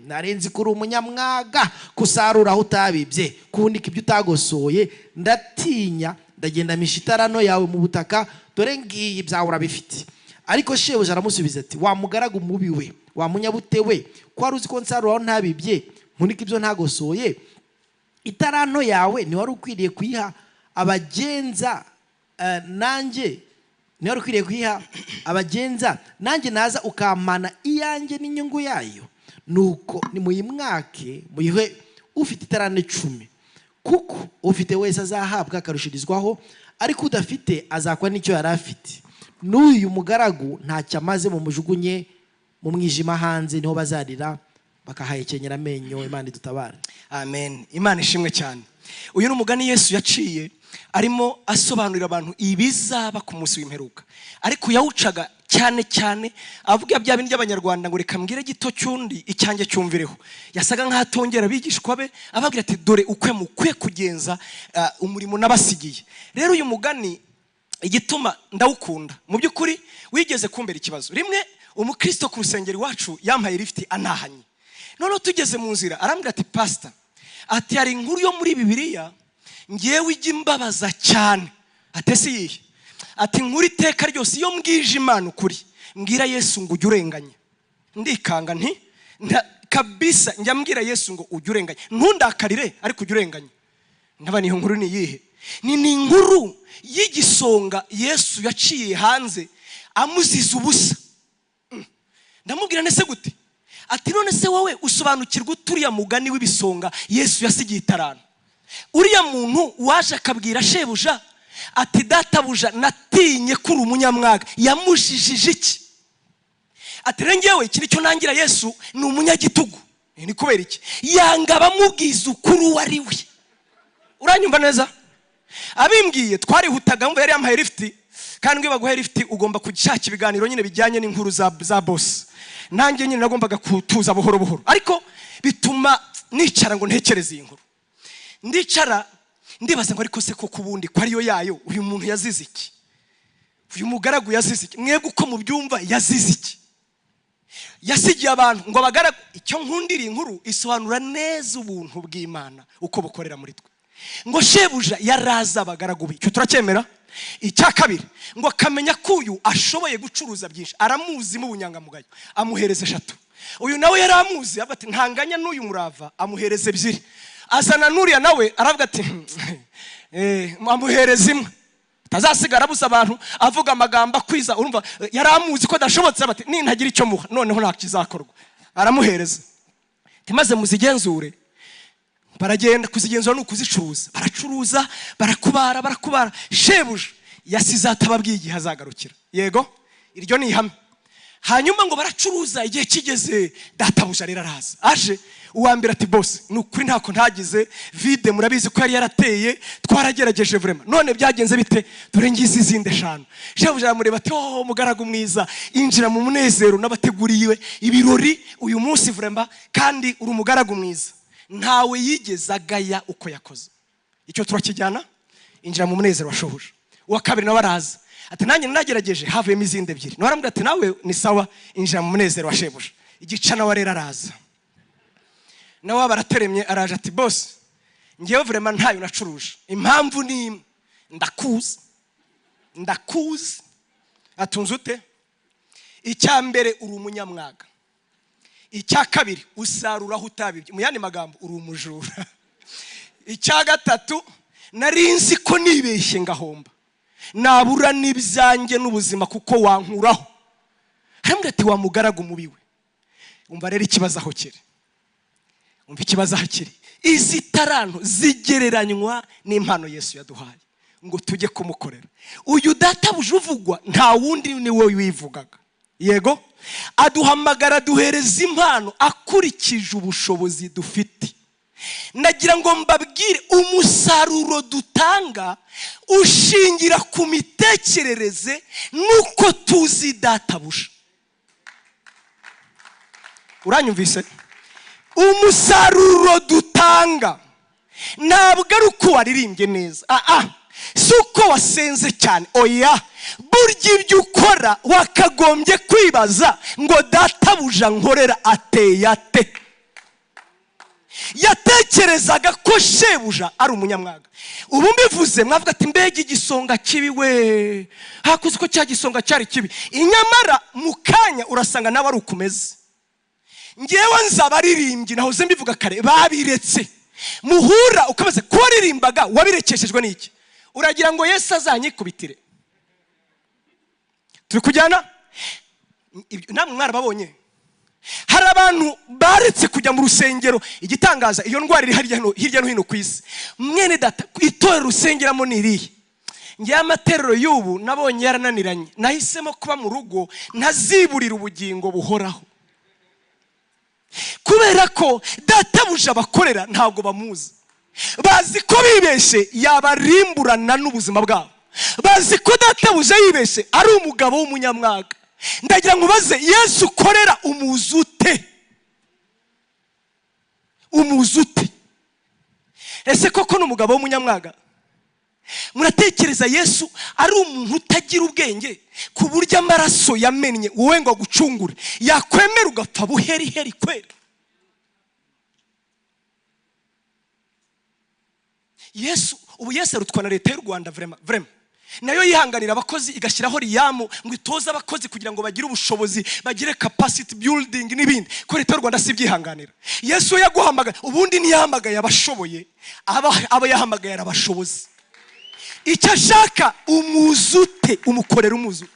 narenze kuri umunyamwaga, kusarura aho utabibye, kuhunika ibyo utagosoye, ndatinya ndagenda misha itarano yawe mu butaka, dore ngiyi ibyawe urabifite. Ariko shebuja aramusubiza ati wa mugaragu mubi we, wa munyabute we, ko wari uzi ko nsarura aho ntabibye, mpunika ibyo ntagosoye, itaranto yawe ntiwari ukwiriye kuyiha abagenza, nanjye ntiwari ukwiriye kuyiha abagenza, nanjye naza ukampana iyanjye n'inyungu yayo. Nuko nimuyimwake muyihe ufite itaranto 10, kuko ufite wese azahabwa akarushirizwaho, Ariko udafite azakwa n'icyo yari afite. N'uyu mugaragu ntacyo amaze, mumujugunye mu mwijima hanze, niho bazarira bakahahekenyera amenyo. Imana idutabare. Amen. Imana ishimwe cyane. Uyu ni umugani Yesu yaciye arimo asobanurira abantu ibizaba ku munsi w'imperuka, ariko yawucaga cyane cyane avuga bya bindi by'Abanyarwanda ngo reka mbwire gito cy'undi icyanjye cyumvireho. Yasaga nk'aho atongera abigishwa be, ababwira ati dore ukwe mukwiye kugenza umurimo nabasigiye. Rero uyu mugani igituma ndawukunda, mu by'ukuri wigeze kumbera ikibazo. Rimwe umukristo ku rusengero iwacu yampaye lift anahanye, noneho tugeze mu nzira arambwira ati pastor, ati hari inkuru yo muri Bibiliya ngewe ijya imbabaza cyane. Ati ese iyihe? Ati inkuru iteka ryose iyo mbwije Imana ukuri, mbwira Yesu ngo ujye urenganya, ndikanga nti kabisa njya mbwira Yesu ngo ujye urenganya, ntundakarire ariko ujye urenganya. Ndaba niyo nkuru ni iyihe? Ni inkuru y'igisonga Yesu yaciye hanze amuziza ubusa. Ndamubwira nese gute? Ati none se wowe usobanukirwa uturiya mugani w'ibisonga Yesu yasigiye itaranto? Uriya muntu waje akabwira shebuja ati databuja natinye ko uri umunyamwaga, yamujijije iki? Ati rero ngewe iki nicyo nangira Yesu, ni umunyagitugu. Ni kubera iki? Yanga abamubwiza ukuri uwo ari we. Uranyumva neza? Abimbwiye twarihutaga, mva yari yampaye lift, kandi ngo baguhe lift ugomba gushaka ibiganiro nyine bijyanye n'inkuru za boss. Nanjye nyine nagombaga kutuza buhoro buhoro, ariko bituma nicara ngo ntekereze iyi nkuru. Ndicara ndibaza ngo ariko se koko ubundi ko ariyo yayo, uyu muntu yazize iki? Uyu mugaragu yazize iki? Mwebwe uko mubyumva yazize iki? Yasigiye abantu ngo abagaragu. Icyo nkundira inkuru isobanura neza ubuntu bw'Imana uko bukorera muri twe. Ngo shebuja yaraza abagaragu be, icyo turacyemera. Icya kabiri, ngo akamenya ko uyu ashoboye gucuruza byinshi, aramuzi mu bunyangamugayo, amuhereza 3. Uyu nawe yaramuzi, avuga ati ntanganya n'uyu murava, amuhereza 2. Azana n'uriya nawe aravuga ati amuhereza 1. Tazasigara abuza abantu avuga amagambo akwiza, urumva yaramuzi ko adashobotse, ati nintagira icyo muha noneho nta kizakorwa, aramuhereza. Ati maze muzigenzure. Baragenda kuzigenzura ni ukuzicuruza, baracuruza, barakubara, barakubara. Shebuja yasize atababwiye igihe azagarukira. Yego, iryo ni ihame. Hanyuma ngo baracuruza, igihe kigeze databuja rero araza. Aje uwa mbere ati boss, ni ukuri ntako ntagize vide, murabizi ko yari yarateye, twaragerageje vraiment, none byagenze bite? Dore ngizi izindi 5. Shebuja aramureba ati oh mugaragu mwiza, injira mu munezero n'abateguriwe ibirori uyu munsi vraiment, kandi uri umugaragu mwiza. Ntawe yigeze agaya uko yakoze. Icyo turakijyana, injira mu munezero washoboje. Uwa kabiri nawe araza ati nanjye nagerageje havuyemo izindi 2. Nawe aramubwira ati nawe ni sawa, injira mu munezero washebuja. Igica nawe rero araza, nawe barateremye, araje ati boss, ngewe vraiment ntayo nacuruje, impamvu ni imwe, ndakuzi, ndakuzi. Atunze ute? Icya mbere uri umunyamwaga, icya kabiri usarura aho utabibye, mu yandi magambo uri umujura, icya gatatu nari nzi ko nibeshye ngahomba, nabura n'ibyanjye n'ubuzima kuko wankuraho. Aramubwira ati wa mugaragu mubi we. Umva rero ikibazo aho kiri, umva ikibazo aho kiri. Izi taranto zigereranywa n'impano Yesu yaduhaye ngo tujye kumukorera. Uyu databuja uvugwa nta wundi ni we wivugaga. Yego, aduhamagara duhereza impano akurikije ubushobozi dufite. Nagira ngo mbabwire umusaruro dutanga ushingira ku mitekerereze nuko tuzi databuja. Uranyumvise? Umusaruro dutanga ntabwo ari uko waririmbye neza, si uko wasenze cyane, oya. Burya ibyo ukora wakagombye kwibaza ngo databuja nkorera ateye ate? Yatekerezaga ko shebuja ari umunyamwaga. Ubu mbivuze mwavuga ati mbega igisonga kibi we, hakuze ko cya gisonga cyari kibi. Inyamara mu kanya urasanga nawe ari ukomeze. Ngewe nzabaririmbyi nahoze mbivuga kare, babiretse. Muhura ukabaza ko waririmbaga wabirekeshejwe n'iki? Uragira ngo Yesu azanyikubitire? Turi kujyana? Namwe mwarababonye. Hari abantu baretse kujya mu rusengero. Igitangaza iyo ndwara iri hirya no hino ku isi. Mwene data, itorero rusengeramo ni irihe? Ngewe amaterero y'ubu nabonye yarananiranye, nahisemo kuba mu rugo ntaziburira ubugingo buhoraho, kubera ko databuja abakorera ntabwo bamuzi. Bazi ko bibeshe yabarimburana n'ubuzima bwabo, bazi ko databuja yibeshe ari umugabo w'umunyamwaga. Ndagira ngo ubaze, Yesu ukorera umuzi ute? Umuzi ute? Ese koko ni umugabo w'umunyamwaga? Muratekereza Yesu ari umuntu utagira ubwenge ku buryo amaraso yamennye wowe ngo agucungure yakwemera ugapfa buheriheri kwera? Yesu ubu Yesu arutwa na leta y'u Rwanda vraiment, vraiment. Nayo yihanganira abakozi igashyiraho riyamu ngo itoze abakozi kugira ngo bagire ubushobozi, bagire capacity building n'ibindi, ko leta y'u Rwanda si ibyihanganira. Yesu we yaguhamagaye, ubundi ntiyahamagaye abashoboye, aba yahamagaye arabashobozi. Icyo ashaka umuzute, umukorera umuzute.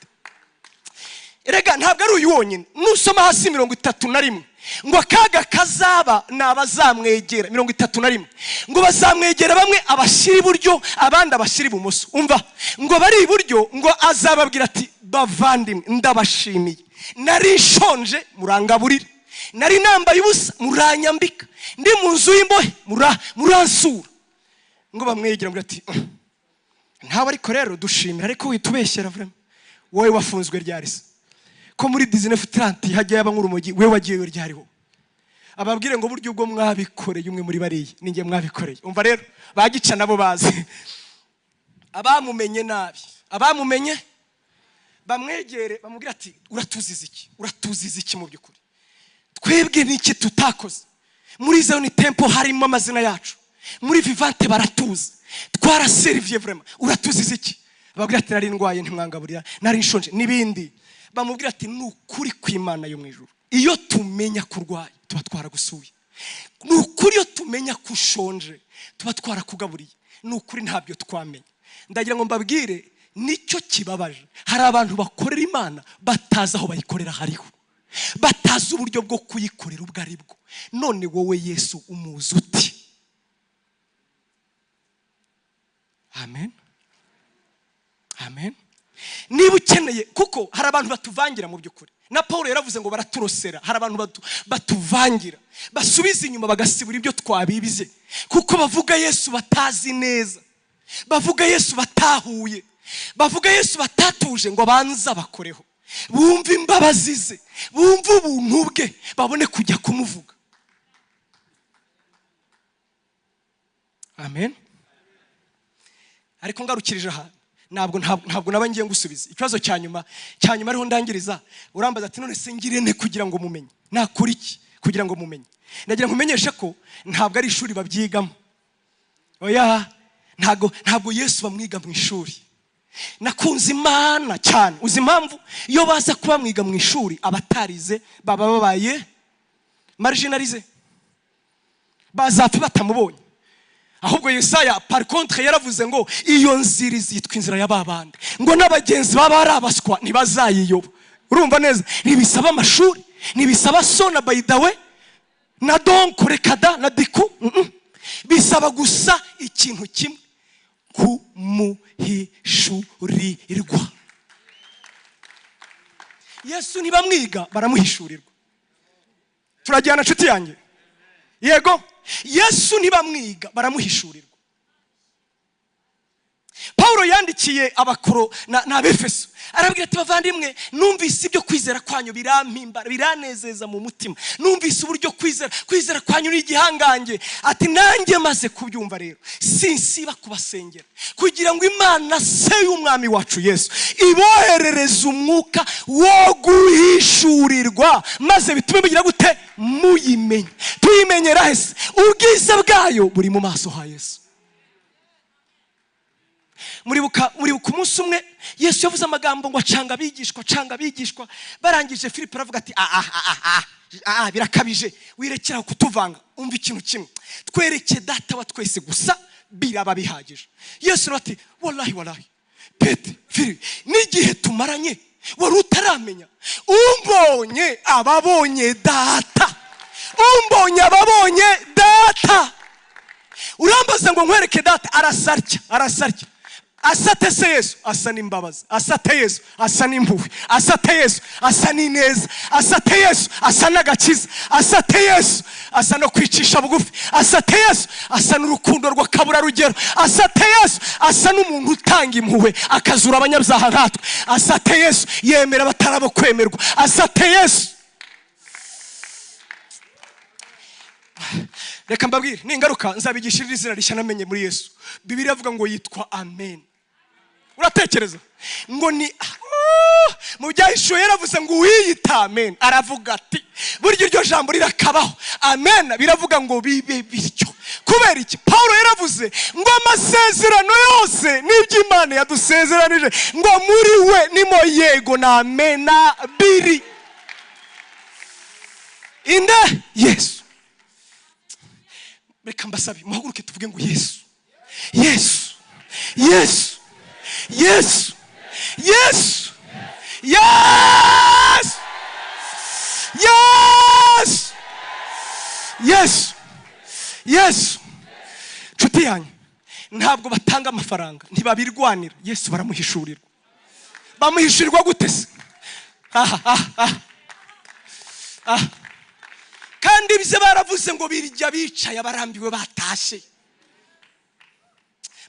Erega ntabwo ari uyu wonyine. Nusoma hasi 31 ngo akaga kazaba nabazamwegera, 31 ngo bazamwegera bamwe abashyira iburyo abandi abashyira ibumoso. Umva ngo bari iburyo ngo azababwira ati bavandimwe ndabashimiye, nari nshonje murangaburira, nari nambaye ubusa muranyambika, ndi mu nzu y'imbohe muransura. Ngo bamwegera ngo ati ntawe ariko rero dushimira, ariko witubeshyera vraiment, wowe wafunzwe ryari se? Ko muri 1930 hajya yaba nk'urumogi, we wagiyeyo ryariho? Ababwire ngo buryo ubwo mwabikoreye umwe muri bariya ninjye mwabikoreye. Umva rero bagica nabo bazi abamumenye nabi, abamumenye bamwegere bamubwira ati uratuziza iki? Uratuziza iki mu by'ukuri? Twebwe niki tutakoze? Muri Zion Temple harimo amazina yacu, muri Vivante baratuzi, twaraserviye vraiment, uratuziza iki? Ababwira ati nari ndwaye ntimwangaburira, nari nshonje n'ibindi. Bamubwira ati ni ukuri kw'Imana yo mu ijuru, iyo tumenya kurwaye tuba twaragusuye, ni ukuri iyo tumenya kushonje tuba twarakugaburiye, ni ukuri ntabyo twamenye. Ndagira ngo mbabwire nicyo kibabaje, hari abantu bakorera Imana batazi aho bayikorera hariho, batazi uburyo bwo kuyikorera ubwo ari bwo. None wowe Yesu umuzi uti? Amen, amen. Niba ukeneye, kuko hari abantu batuvangira mu by'ukuri. Na Paul yaravuze ngo baraturosera, hari abantu batuvangira, basubiza inyuma bagasibura ibyo twabibize, kuko bavuga Yesu batazi neza, bavuga Yesu batahuye, bavuga Yesu batatuje ngo banza bakoreho, bumve imbabazi ze, bumve ubuntu bwe, babone kujya kumuvuga. Amen. Ariko ngarukirije aha, ntabwo naba ngiye ngusubiza ikibazo cya nyuma ariho ndangiriza. Urambaza ati none se ngire nte kugira ngo mumenye, nakora iki kugira ngo mumenye? Ndagira nkumenyeshe ko ntabwo ari ishuri babyigamo. Oya, ntabwo Yesu bamwiga mu ishuri. Nakunze Imana cyane. Uzi impamvu? Iyo baza kuba mwiga mu ishuri abatarize baba babaye marginalize, bazapfa batamubonye. Ahubwo Yesaya par contre yaravuze ngo iyo nzira izitwa inzira y'ababandi, ngo n'abagenzi baba ari abaswa ntibazayiyoba. Urumva neza, ntibisaba amashuri, ntibisaba so na by the way na donc rekada na diku, bisaba gusa ikintu kimwe, kumuhishurirwa. Yesu ntibamwiga, baramuhishurirwa. Turajyana nshuti yanjye? Yego. Yesu ntibamwiga, baramuhishurirwa. Paulo yandikiye abakoro n'Abefeso arabwira ati bavandimwe, numvise ibyo kwizera kwanyu birampimbara, biranezeza mu mutima, numvise uburyo kwizera kwanyu ni igihangange. Ati nanjye maze kubyumva rero sinsiba kubasengera kugira ngo Imana se y'umwami wacu Yesu iboherereze umwuka wo guhishurirwa, maze bitume mugira gute? Muyimenye. Tuyimenyera hese? Ubwiza bwayo buri mu maso ha Yesu. Muribuka umunsi umwe Yesu yavuze amagambo ngo acanga abigishwa, barangije Filipo aravuga ati birakabije, wirekera kutuvanga, umva ikintu kimwe, twereke data wa twese gusa biraba bihagije. Yesu ati wallahi wallahi Petero, Filipo, n'igihe tumaranye wari utaramenya, umbonye ababonye data, umbonye ababonye data. Urambaza ngo nkwereke data, arasarya. Asate se Yesu asa n'imbabazi, asate Yesu asa n'impuhwe, asate Yesu asa n'ineza, asate Yesu asa n'agakiza, asate Yesu asa no kwicisha bugufi, asate Yesu asa n'urukundo rw'akaburarugero, asate Yesu asa n'umuntu utanga impuhwe akazura abanyabyaha nkatwe, asate Yesu yemera abatarabo kwemerwa, asate Yesu. Reka mbabwire ningaruka nzabigishirira izina rishya namenye muri Yesu. Bibiliya ivuga ngo yitwa Amen. Uratekereza ngo ni mu byahishuwe yaravuze ngo uwiyita Amen aravuga ati burya iryo jambo rirakabaho. Amen biravuga ngo bibe bityo. Kubera iki? Paulo yaravuze ngo amasezerano yose n'iby'Imana yadusezeranije ngo muri we nimo yego na amen biri. Inde Yesu. Reka mbasabe muhaguruke tuvuge ngo Yesu, Yesu, Yesu, Yesu, Yesu, Yesu, Yesu, Yesu, Yesu. Nshuti yanyu, ntabwo batanga amafaranga, ntibabirwanira. Yesu baramuhishurirwa. Bamuhishurirwa gute se? Kandi ibyo baravuze ngo birya bicaye abarambiwe batashe.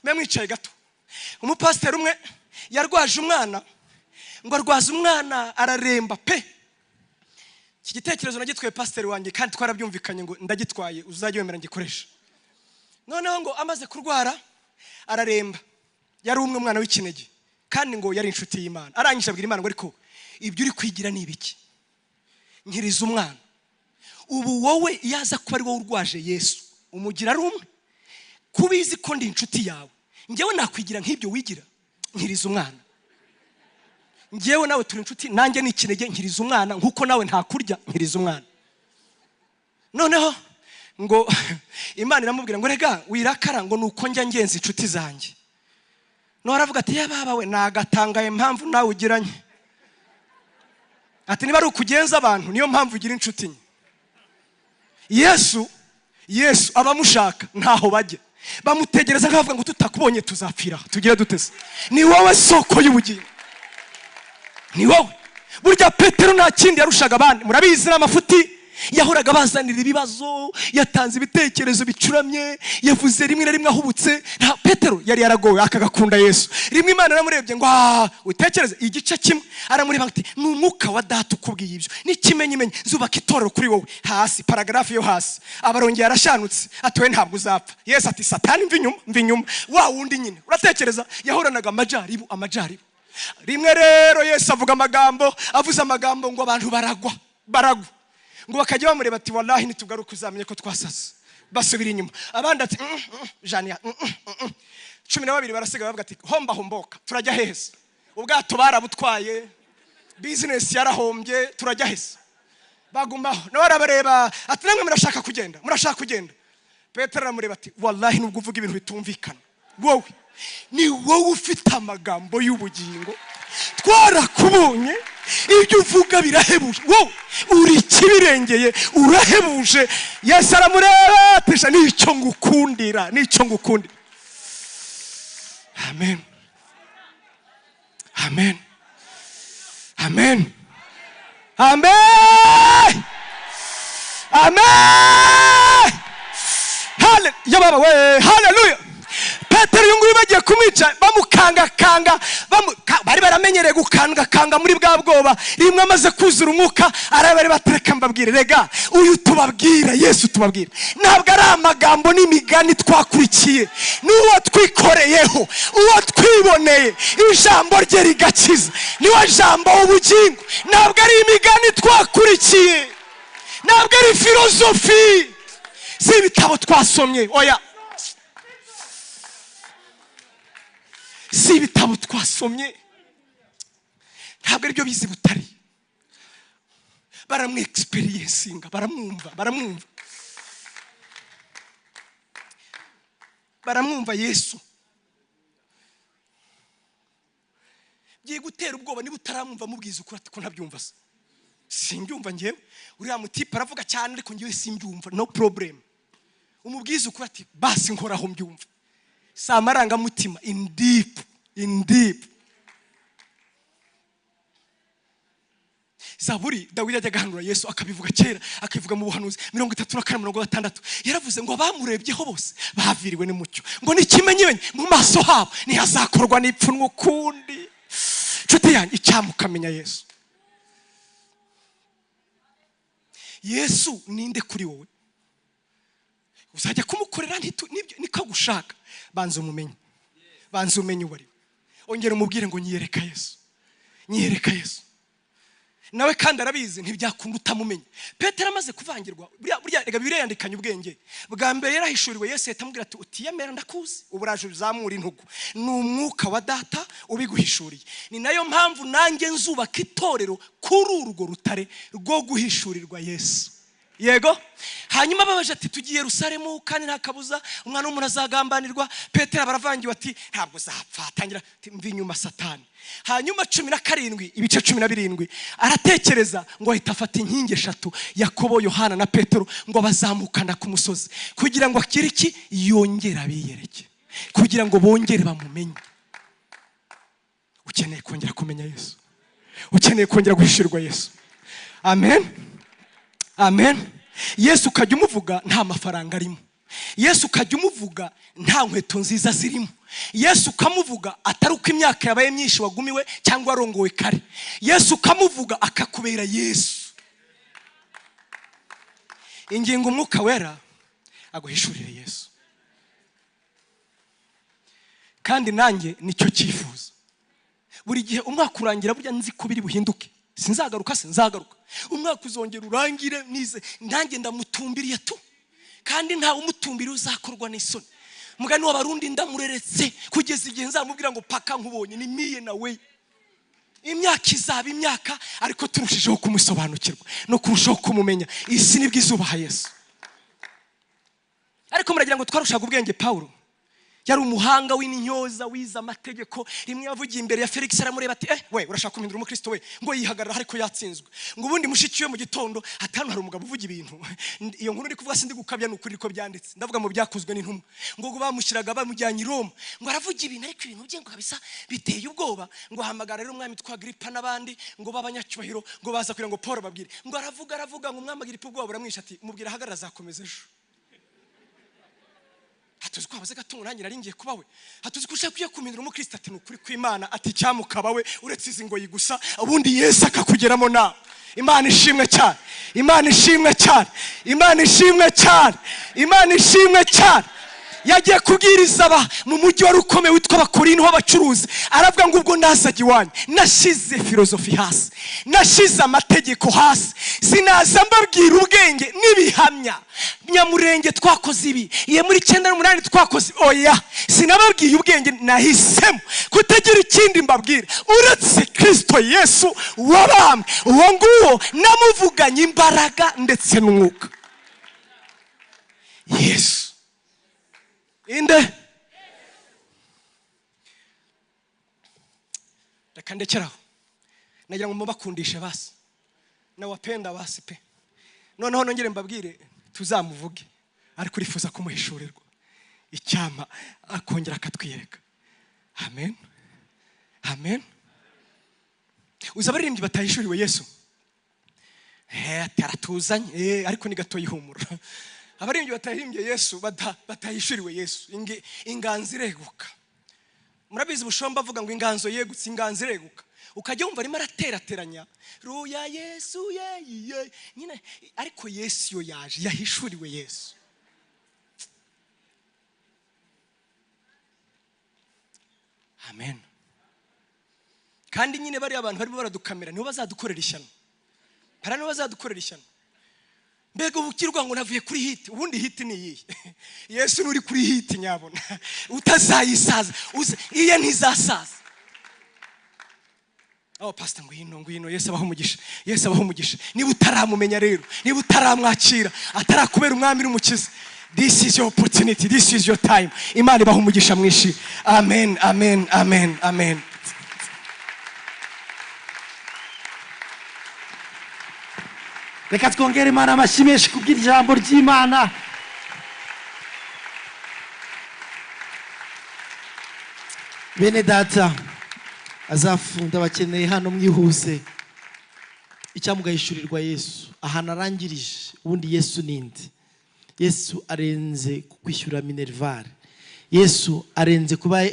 Mwe mwicaye gato. Umupasiteri umwe yarwaje umwana, ngo arwaze umwana araremba pe. Iki gitekerezo nagitwaye pasiteri wanjye kandi twarabyumvikanye ngo ndagitwaye uzajye wemera ngikoresha. Noneho ngo amaze kurwara araremba, yari umwe mwana w'ikinege kandi ngo yari inshuti y'Imana. Arangije abwira Imana ngo ariko ibyo uri kwigira ni ibiki? Nkiriza umwana. Ubu wowe yaza kuba ari wowe urwaje Yesu umugira ari umwe, kubizi ko ndi inshuti yawe, njyewe nakwigira nk'ibyo wigira, nkiriza umwana. Njyewe nawe turi inshuti, nanjye ni ikinege, nkiriza umwana nkuko nawe ntakurya, nkiriza umwana. Noneho ngo Imana iramubwira ngo rega wirakara ngo nuko njya ngenza inshuti zanjye. No aravuga ati ya baba we nagatangaye impamvu nawe ugiranye. Ati niba ari ukugenza abantu niyo mpamvu ugira inshuti nke. Yesu, Yesu abamushaka ntaho bajya, bamutegereza nkavuga ngo tutakubonye tuzapfira, tugire dutese. Ni wowe soko y'ubugingo, ni wowe. Burya Petero nta kindi yarushaga abandi, murabizi n'amafuti yahoraga bazanira ibibazo, yatanze ibitekerezo bicuramye, yavuze rimwe na rimwe ahubutse. Nta Petero yari yaragowe akagakunda Yesu. Rimwe Imana yaramurebye ngo utekereze igice kimwe, aramureba ati ni umwuka wa data ukubwiye ibyo, n'ikimenyimenyi zubaka itorero kuri wowe. Hasi paragraphe yo hasi abarongeye arashanutse ati we ntabwo uzapfa. Yesu ati Satani mva inyuma, mva inyuma. Wa wundi nyine uratekereza yahoranaga amajaribu, amajaribu. Rimwe rero Yesu avuga amagambo, avuze amagambo ngo abantu baragwa, baragwa. Ngo bakajya bamureba ati wallahi nitugaruka uzamenye ko twasaze. Basubira inyuma. Abandi ati jania 12 barasiga bavuga ati homba homboka turajya heza. Ubwato barabutwaye, business yarahombye, turajya heza. Bagumaho. Nawe arabareba ati namwe murashaka kugenda, murashaka kugenda. Petero aramureba ati wallahi nubwo uvuga ibintu bitumvikana, wowe ni wowe ufite amagambo y'ubugingo, twarakubonye ibyo uvuga birahebuje, wowe uri kibirengeye urahebuje. Yesu aramureba ati nicyo ngukundira, nicyo ngukundira. Amen, amen, amen, amen, amen. Haleluya baba we, haleluya. Petero uyu nguyu bagiye kumwica bamukangakanga, bari baramenyereye gukangakanga muri bwa bwoba. Rimwe amaze kuzura umwuka arabari batereka mbabwire, rega uyu tubabwira Yesu tubabwira ntabwo ari amagambo n'imigani twakurikiye, n'uwo twikoreyeho, uwo twiboneye, ijambo rye rigakiza, niwe jambo w'ubugingo. Ntabwo ari imigani twakurikiye, ntabwo ari filozofi, si ibitabo twasomye, oya, si ibitabo twasomye, ntabwo aribyo bize butari. Baramwexperiencinga, baramwumva, baramwumva, baramwumva Yesu. Byiye gutera ubwoba niba utaramwumva mubwiza ukuri ati ko ntabyumva se, simbyumva njyewe. Uriya mutipe aravuga cyane ariko njyewe simbyumva, no problem. Umubwiza ukuri ati basi nkoraho mbyumva. Si amarangamutima, in deep. in deep. Zaburi Dawidi ajya agahanura Yesu akabivuga kera, akabivuga mu buhanuzi 34:60. Yaravuze ngo bamurebyeho bose baviriwe n'umucyo, ngo n'ikimenyimenyi mu maso habo ntihazakorwa n'ipfunwe ukundi. Nshuti yanjye, icyamukamenya Yesu. Yesu ninde kuri wowe? Uzajya kumukorera niko gushaka. Banza umumenye, banza umenye uwo ari we. Ongera umubwire ngo nyiyereka Yesu, nyiyereka Yesu. Nawe kandi arabizi ntibyakunda utamumenya. Petero amaze kuvangirwa, burya rega Bibiliya yandikanye ubwenge. Bwa mbere yarahishuriwe Yesu ahita amubwira ati utiyemera ndakuzi, uburaje uzamura intugu. Ni umwuka wa data ubiguhishuriye. Ni nayo mpamvu nanjye nzubaka itorero kuri urwo rutare rwo guhishurirwa Yesu. Yego. Hanyuma babaje ati tugiye Yerusalemu kandi nta kabuza umwana w'umuntu azagambanirwa. Petero baravangiwe ati ntabwo uzapfa, atangira ati mvi inyuma Satani. Hanyuma 17 ibice 17 aratekereza ngo ahita afata inkingi eshatu, Yakobo, Yohana na Petero, ngo bazamukana ku musozi kugira ngo akire iki, yongere abiyereke, kugira ngo bongere bamumenye. Ukeneye kongera kumenya Yesu, ukeneye kongera guhishurwa Yesu. Amen, amen. Yesu ukajya umuvuga nta mafaranga arimo, Yesu ukajya umuvuga nta nkweto nziza zirimo, Yesu ukamuvuga atari uko imyaka yabaye myinshi wagumiwe cyangwa warongowe kare. Yesu ukamuvuga akakubera Yesu. Ingingo umwuka wera aguhishurire Yesu. Kandi nanjye nicyo cyifuzo. Buri gihe umwaka urangira burya nzi ko biri buhinduke. Sinzagaruka, sinzagaruka. Umwaka uzongera urangire nize nanjye ndamutumbiriye tu. Kandi nta umutumbiri uzakorwa n'isoni. Mugani w'abarundi ndamureretse kugeza igihe nzamubwira ngo paka nkubonye ni miye nawe. Imyaka izaba imyaka, ariko turushijeho kumusobanukirwa no kurushaho kumumenya. Isi nibwo izubaha Yesu. Ariko muragira ngo twarushaga ubwenge Paulo. Yari umuhanga w'intyoza, wize amategeko. Rimwe yavugiye imbere ya Felix aramureba ati we urashaka kumindura umukristo we, ngo yihagarara ariko yatsinzwe. Ngo ubundi mushiki we mu gitondo hatano hari umugabo uvuga ibintu. Iyo nkuru ndi kuvuga sindi gukabya n'ukuri ko byanditse, ndavuga mu byakozwe n'intumwa. Ngo bamushyiraga bamujyanye i Roma, ngo aravuga ibintu ariko ibintu bye ngo kabisa biteye ubwoba. Ngo ahamagara rero umwami twa Agripa n'abandi ngo b'abanyacyubahiro ngo baza kugira ngo Paul babwire. Ngo aravuga ngo umwami Agripa ubwoba buramwisha ati mubwira ahagarara azakomeza ejo. Hatuzi ko abaze gatungo nanjye nari ngiye kuba we. Hatuzi ko ushaka kuye kumindura umukristo ati nukuri kw'Imana ati cyamukaba we uretse izi ngoyi gusa, ubundi Yesu akakugeramo. Na Imana ishimwe cyane, Imana ishimwe cyane, Imana ishimwe cyane, Imana ishimwe cyane. Yagiye kubwiriza aba mu mujyi wari ukomeye witwa Abakorinto w'abacuruzi, aravuga ngo ubwo nazaga iwanyu nashize filozofi hasi, nashize amategeko hasi, sinaza mbabwira ubwenge n'ibihamya. Nyamurenge twakoze ibi, iye muri 98 twakoze, oya sinababwiye ubwenge, nahisemo kutagira ikindi mbabwira uretse Kristo Yesu wabambwe. Uwo nguwo namuvuganye imbaraga ndetse n'umwuka. Yesu inde. Reka ndekeraho, nagira ngo mubakundishe basi, nawapenda basi pe. Noneho nongere mbabwire tuzamuvuge, ariko urifuza kumuhishurirwa icyama akongera akatwiyereka. Amen, amen. Uza abaririmbyi batahishuriwe Yesu, aratuzanye ariko ni gato yihumura. Abaririmbyi batahimbye Yesu, batahishuriwe Yesu, inganzo ireguka. Murabizi bushomba avuga ngo inganzo yegutse, inganzo ireguka. Ukajya wumva arimo araterateranya ruya Yesu ye nyine, ariko Yesu yo yaje yahishuriwe Yesu. Amen. Kandi nyine bari abantu barimo baradukamera nibo bazadukorera ishyano. Para nibo bazadukorera ishyano. Mbega ubukirwa ngo navuye kuri hit, ubundi hit ni iyihe? Yesu nuri kuri hit nyabona utazayisaza, iye ntizasaza. Oh pastor ngwino ngwino, Yesu abaho umugisha, Yesu abaho umugisha. Niba utaramumenya rero, niba utaramwakira, atarakubera umwami n'umukiza, this is your opportunity, this is your time. Imana ibaho umugisha mwinshi. Amen, amen, amen, amen. Reka twongere Imana amashyi menshi kubw'ijambo ry'Imana. Bene data azafunda bakeneye hano mwihuse. Icyamugayishurirwa Yesu ahantu arangirije. Ubundi Yesu ninde? Yesu arenze kukwishyura minerval. Yesu arenze kuba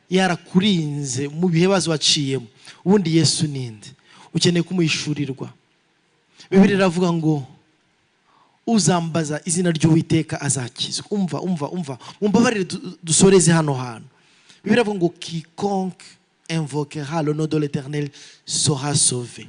yarakurinze mu bihe bazo waciyemo. Ubundi Yesu ninde? Ukeneye kumuhishurirwa. Bibiliya iravuga ngo uzambaza izina ry'Uwiteka azakizwa. Umva, umva, umva, mumbabarire dusoreze hano hantu. Bibiliya iravuga ngo quiconque invoquera le nom de l'Éternel sera sauvé.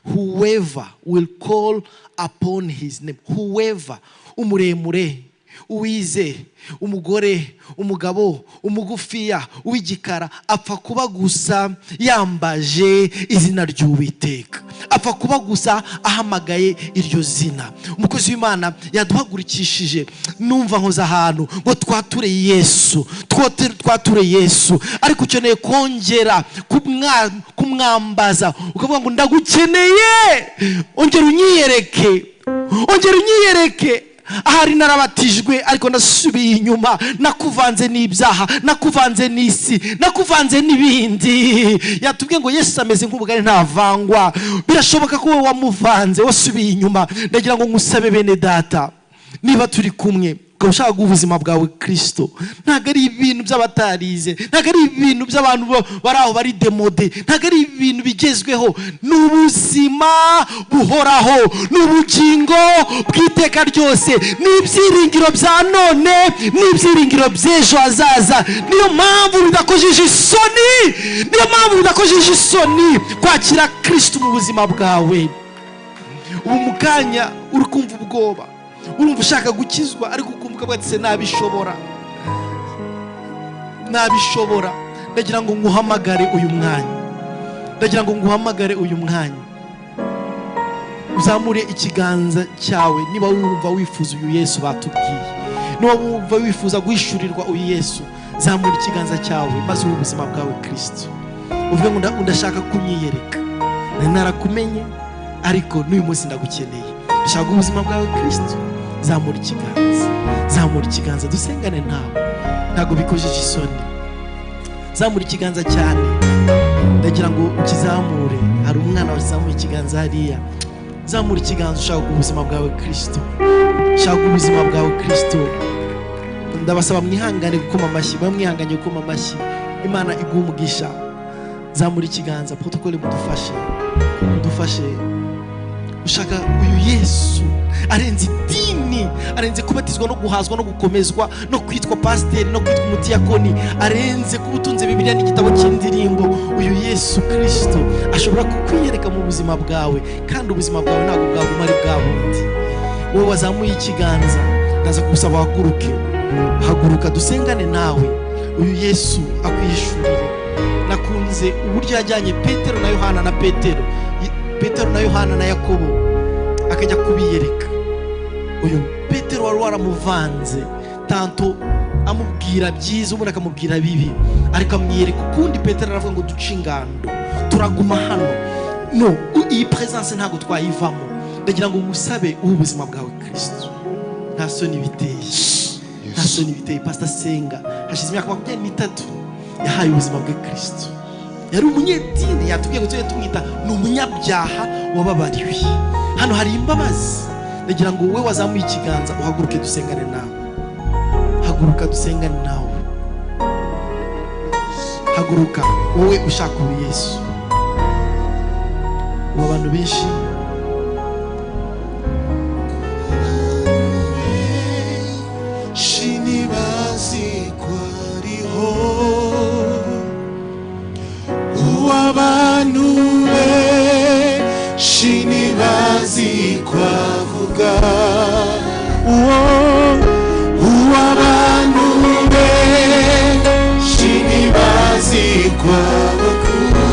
Whoever will call upon his name, whoever, umuremure, uwize, umugore, umugabo, umugufiya, uw'igikara, apfa kuba gusa yambaje izina ry'Uwiteka, apfa kuba gusa ahamagaye iryo zina. Umukozi w'Imana yaduhagurikishije, numva nkoza ahantu ngo twature Yesu, twature Yesu. Ariko ukeneye kongera kumwambaza, ukavuga ngo ndagukeneye, ongera unyiyereke, ongera unyiyereke. Ahari narabatijwe ariko nasubiye inyuma, nakuvanze n'ibyaha, nakuvanze n'isi, nakuvanze n'ibindi. Yatubwiye ngo Yesu ameze nk'ubugari ntavangwa. Birashoboka ko wowe wamuvanze wasubiye inyuma. Ndagira ngo ngusabe bene data, niba turi kumwe ukaba ushaka guha ubuzima bwawe Kristo, ntabwo ari ibintu by'abatarize, ntabwo ari ibintu by'abantu bari aho bari démodé, ntabwo ari ibintu bigezweho. Ni ubuzima buhoraho, ni ubugingo bw'iteka ryose, ni ibyiringiro bya none, ni ibyiringiro by'ejo hazaza. Niyo mpamvu bidakojeje isoni, niyo mpamvu bidakojeje isoni kwakira Kristo mu buzima bwawe. Ubu mu kanya uri kumva ubwoba, urumva ushaka gukizwa, ariko ukumva ukavuga ati se nabishobora, nabishobora. Ndagira ngo nguhamagare uyu mwanya, ndagira ngo nguhamagare uyu mwanya, uzamure ikiganza cyawe niba wumva wifuza uyu Yesu batubwiye, niba wumva wifuza guhishurirwa uyu Yesu, zamura ikiganza cyawe maze uhe ubuzima bwawe Kristo, uvuge ngo ndashaka kunyiyereka, nari narakumenye ariko n'uyu munsi ndagukeneye, ndashaka ubuzima bwawe Kristo. Zamura ikiganza, zamura ikiganza, dusengane nawe, ntabwo bikojeje isoni. Zamura ikiganza cyane, ndagira ngo ukizamure. Hari umwana wazamuye ikiganza hariya. Zamura ikiganza ushaka ubuzima bwawe Kristo, ushaka ubuzima bwawe Kristo. Ndabasaba mwihangane gukoma amashyi, mwe mwihanganye gukoma amashyi. Imana iguhe umugisha. Zamura ikiganza, protocole mudufashe, mudufashe. Ushaka uyu Yesu arenze idini, arenze kubatizwa no guhazwa no gukomezwa no kwitwa pasiteri no kwitwa umudiyakoni, arenze kuba utunze Bibiliya n'igitabo cy'indirimbo. Uyu Yesu Kristo ashobora kukwiyereka mu buzima bwawe, kandi ubuzima bwawe ntabwo bwaguma ari bwa bundi. Wowe wazamuye ikiganza, ndaza kugusaba uhaguruke, haguruka dusengane nawe, uyu Yesu akwihishurire. Nakunze uburyo yajyanye Petero na Yohana na Petero, Petero na Yohana na Yakobo, akajya kubiyereka. Uyu Petero wari waramuvanze tanto amubwira byiza ubundi akamubwira bibi, ariko amwiyereka ukundi. Petero aravuga ngo duce ingando, turaguma hano, no iyi presence ntabwo twayivamo. Ndagira ngo ngusabe uhe ubuzima bwawe Kristo, nta soni biteye, nta soni biteye. Pastor Senga hashize imyaka 23 yahaye ubuzima bwe Kristo. Yari umunyedini, yatubwiye ngo tujye tumwita ni umunyabyaha wababariwe. Hano hari imbabazi. Ndagira ngo wowe wazamuye ikiganza uhaguruke dusengane nawe, haguruka dusengane nawe, haguruka wowe ushaka uyu Yesu. Ubu abantu benshi Shinibazi kwariho uwabantu benshi ntibazi kwavuga, uwo uwabantu benshi ntibazi kwabakunda.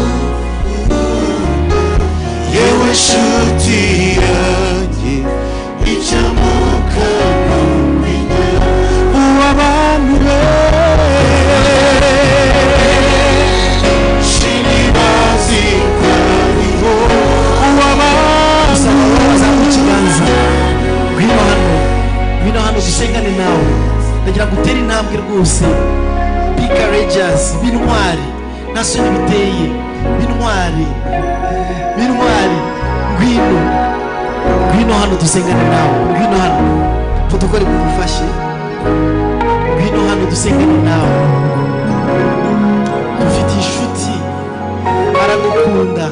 Yewe nshuti yanjye icyamuka numenya uwabantu benshi ntibazi kwariho uwabantu. Gusaba wowe wazamuye ikiganza, ngwino hano, ngwino hano dusengane nawe. Ndagira ngo utere intambwe rwose, be courageous, be intwari. Nta soni biteye. Bintwari, bintwari, ngwino, ngwino hano dusengane nawe. Ngwino hano, protokole mugufashe. Ngwino hano dusengane nawe. Dufite inshuti, aragukunda.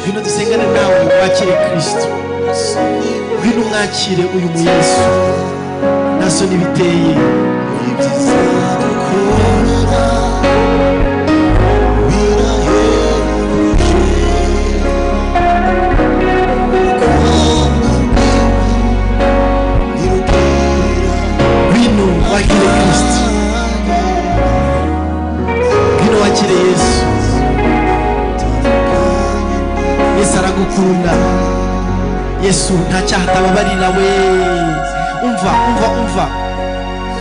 Ngwino dusengane nawe, wakire Kristo. Ngwino mwakire uyu mu Yesu. Nta soni biteye. Ngwino wakire Kristo. Ngwino wakire Yesu. Yesu aragukunda. Yesu nta cyaha atababarira we. Umva, umva, umva.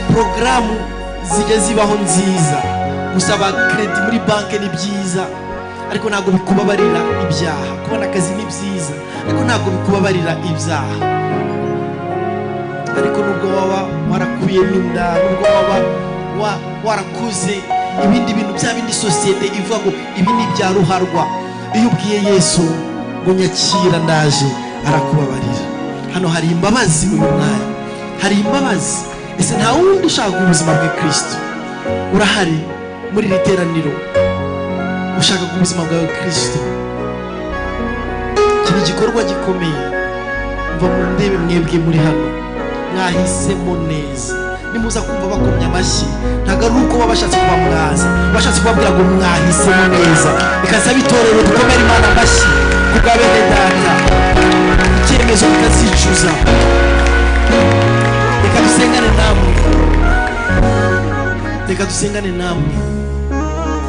Porogaramu zijya zibaho nziza. Gusaba kredi muri banki ni byiza, ariko ntabwo bikubabarira ibyaha. Kubona akazi ni byiza, ariko ntabwo bikubabarira ibyaha. Ariko nubwo waba warakuyemo inda, nubwo waba warakuze ibindi bintu bya bindi sosiyete ivuga ngo ibi ni ibya ruharwa, iyo ubwiye Yesu ngo nyakira ndaje, arakubabarira. Hano hari imbabazi uyu mwanya, hari imbabazi. Ese nta wundi ushaka ubuzima bwa Kristo? Urahari muri iri teraniro ushaka ubuzima bwawe Kristo? Iki ni igikorwa gikomeye. Mva mu ndebe mwebwe muri hano mwahisemo neza. Nimuza kumva bakomye amashyi, ntabwo ari uko baba bashatse kuba mwaza, bashatse kubabwira ngo mwahisemo neza. Reka nsabe itorero dukomere Imana amashyi ku bwa bene data. Icyemezo mutazicuza. Reka dusengane namwe, reka dusengane namwe,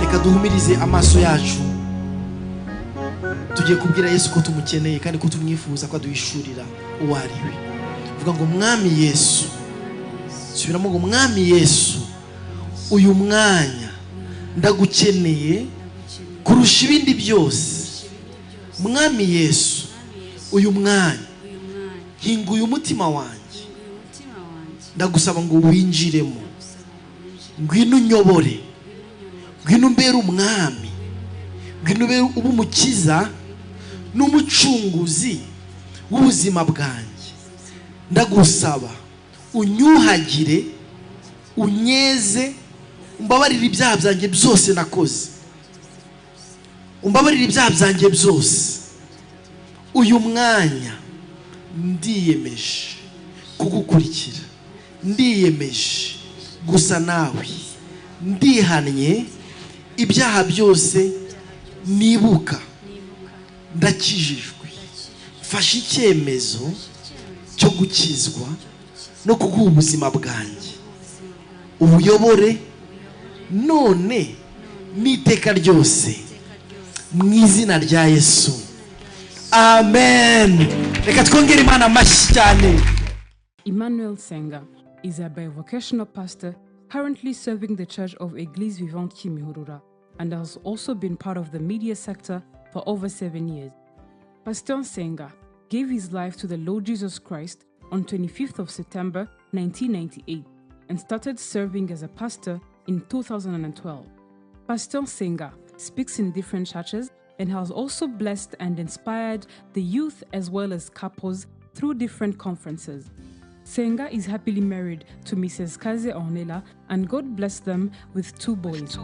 reka duhumirize amaso yacu. Tugiye kubwira Yesu ko tumukeneye kandi ko tumwifuza ko aduhishurira uwo ari we. Vuga ngo Mwami Yesu, subiramo ngo Mwami Yesu, uyu mwanya ndagukeneye kurusha ibindi byose. Mwami Yesu, uyu mwanya hinguye umutima wanjye, ndagusaba ngo winjiremo. Ngwino unyobore, ngwino umbere umwami, ngwino ube umukiza n'umucunguzi w'ubuzima bwanjye. Ndagusaba unyuhagire, unyeze, umbabarire ibyaha byanjye byose nakoze, umbabarire ibyaha byanjye byose. Uyu mwanya ndiyemeje kugukurikira, ndiyemeje gusa nawe, ndihannye ibyaha byose nibuka, ndakijijwe, mfashe icyemezo cyo gukizwa no kuguha ubuzima bwanjye. Ubuyobore none n'iteka ryose, mu izina rya Yesu, amen. Reka twongere Imana amashyi cyane. Emmanuel Senga is a bivocational pastor currently serving the Church of Église Vivante Kimihurura and has also been part of the media sector for over 7 years. Pastor Senga gave his life to the Lord Jesus Christ on 25th of September 1998 and started serving as a pastor in 2012. Pastor Senga speaks in different churches and has also blessed and inspired the youth as well as couples through different conferences. Senga is happily married to Mrs. Kaze Ornella, and God blessed them with 2 boys.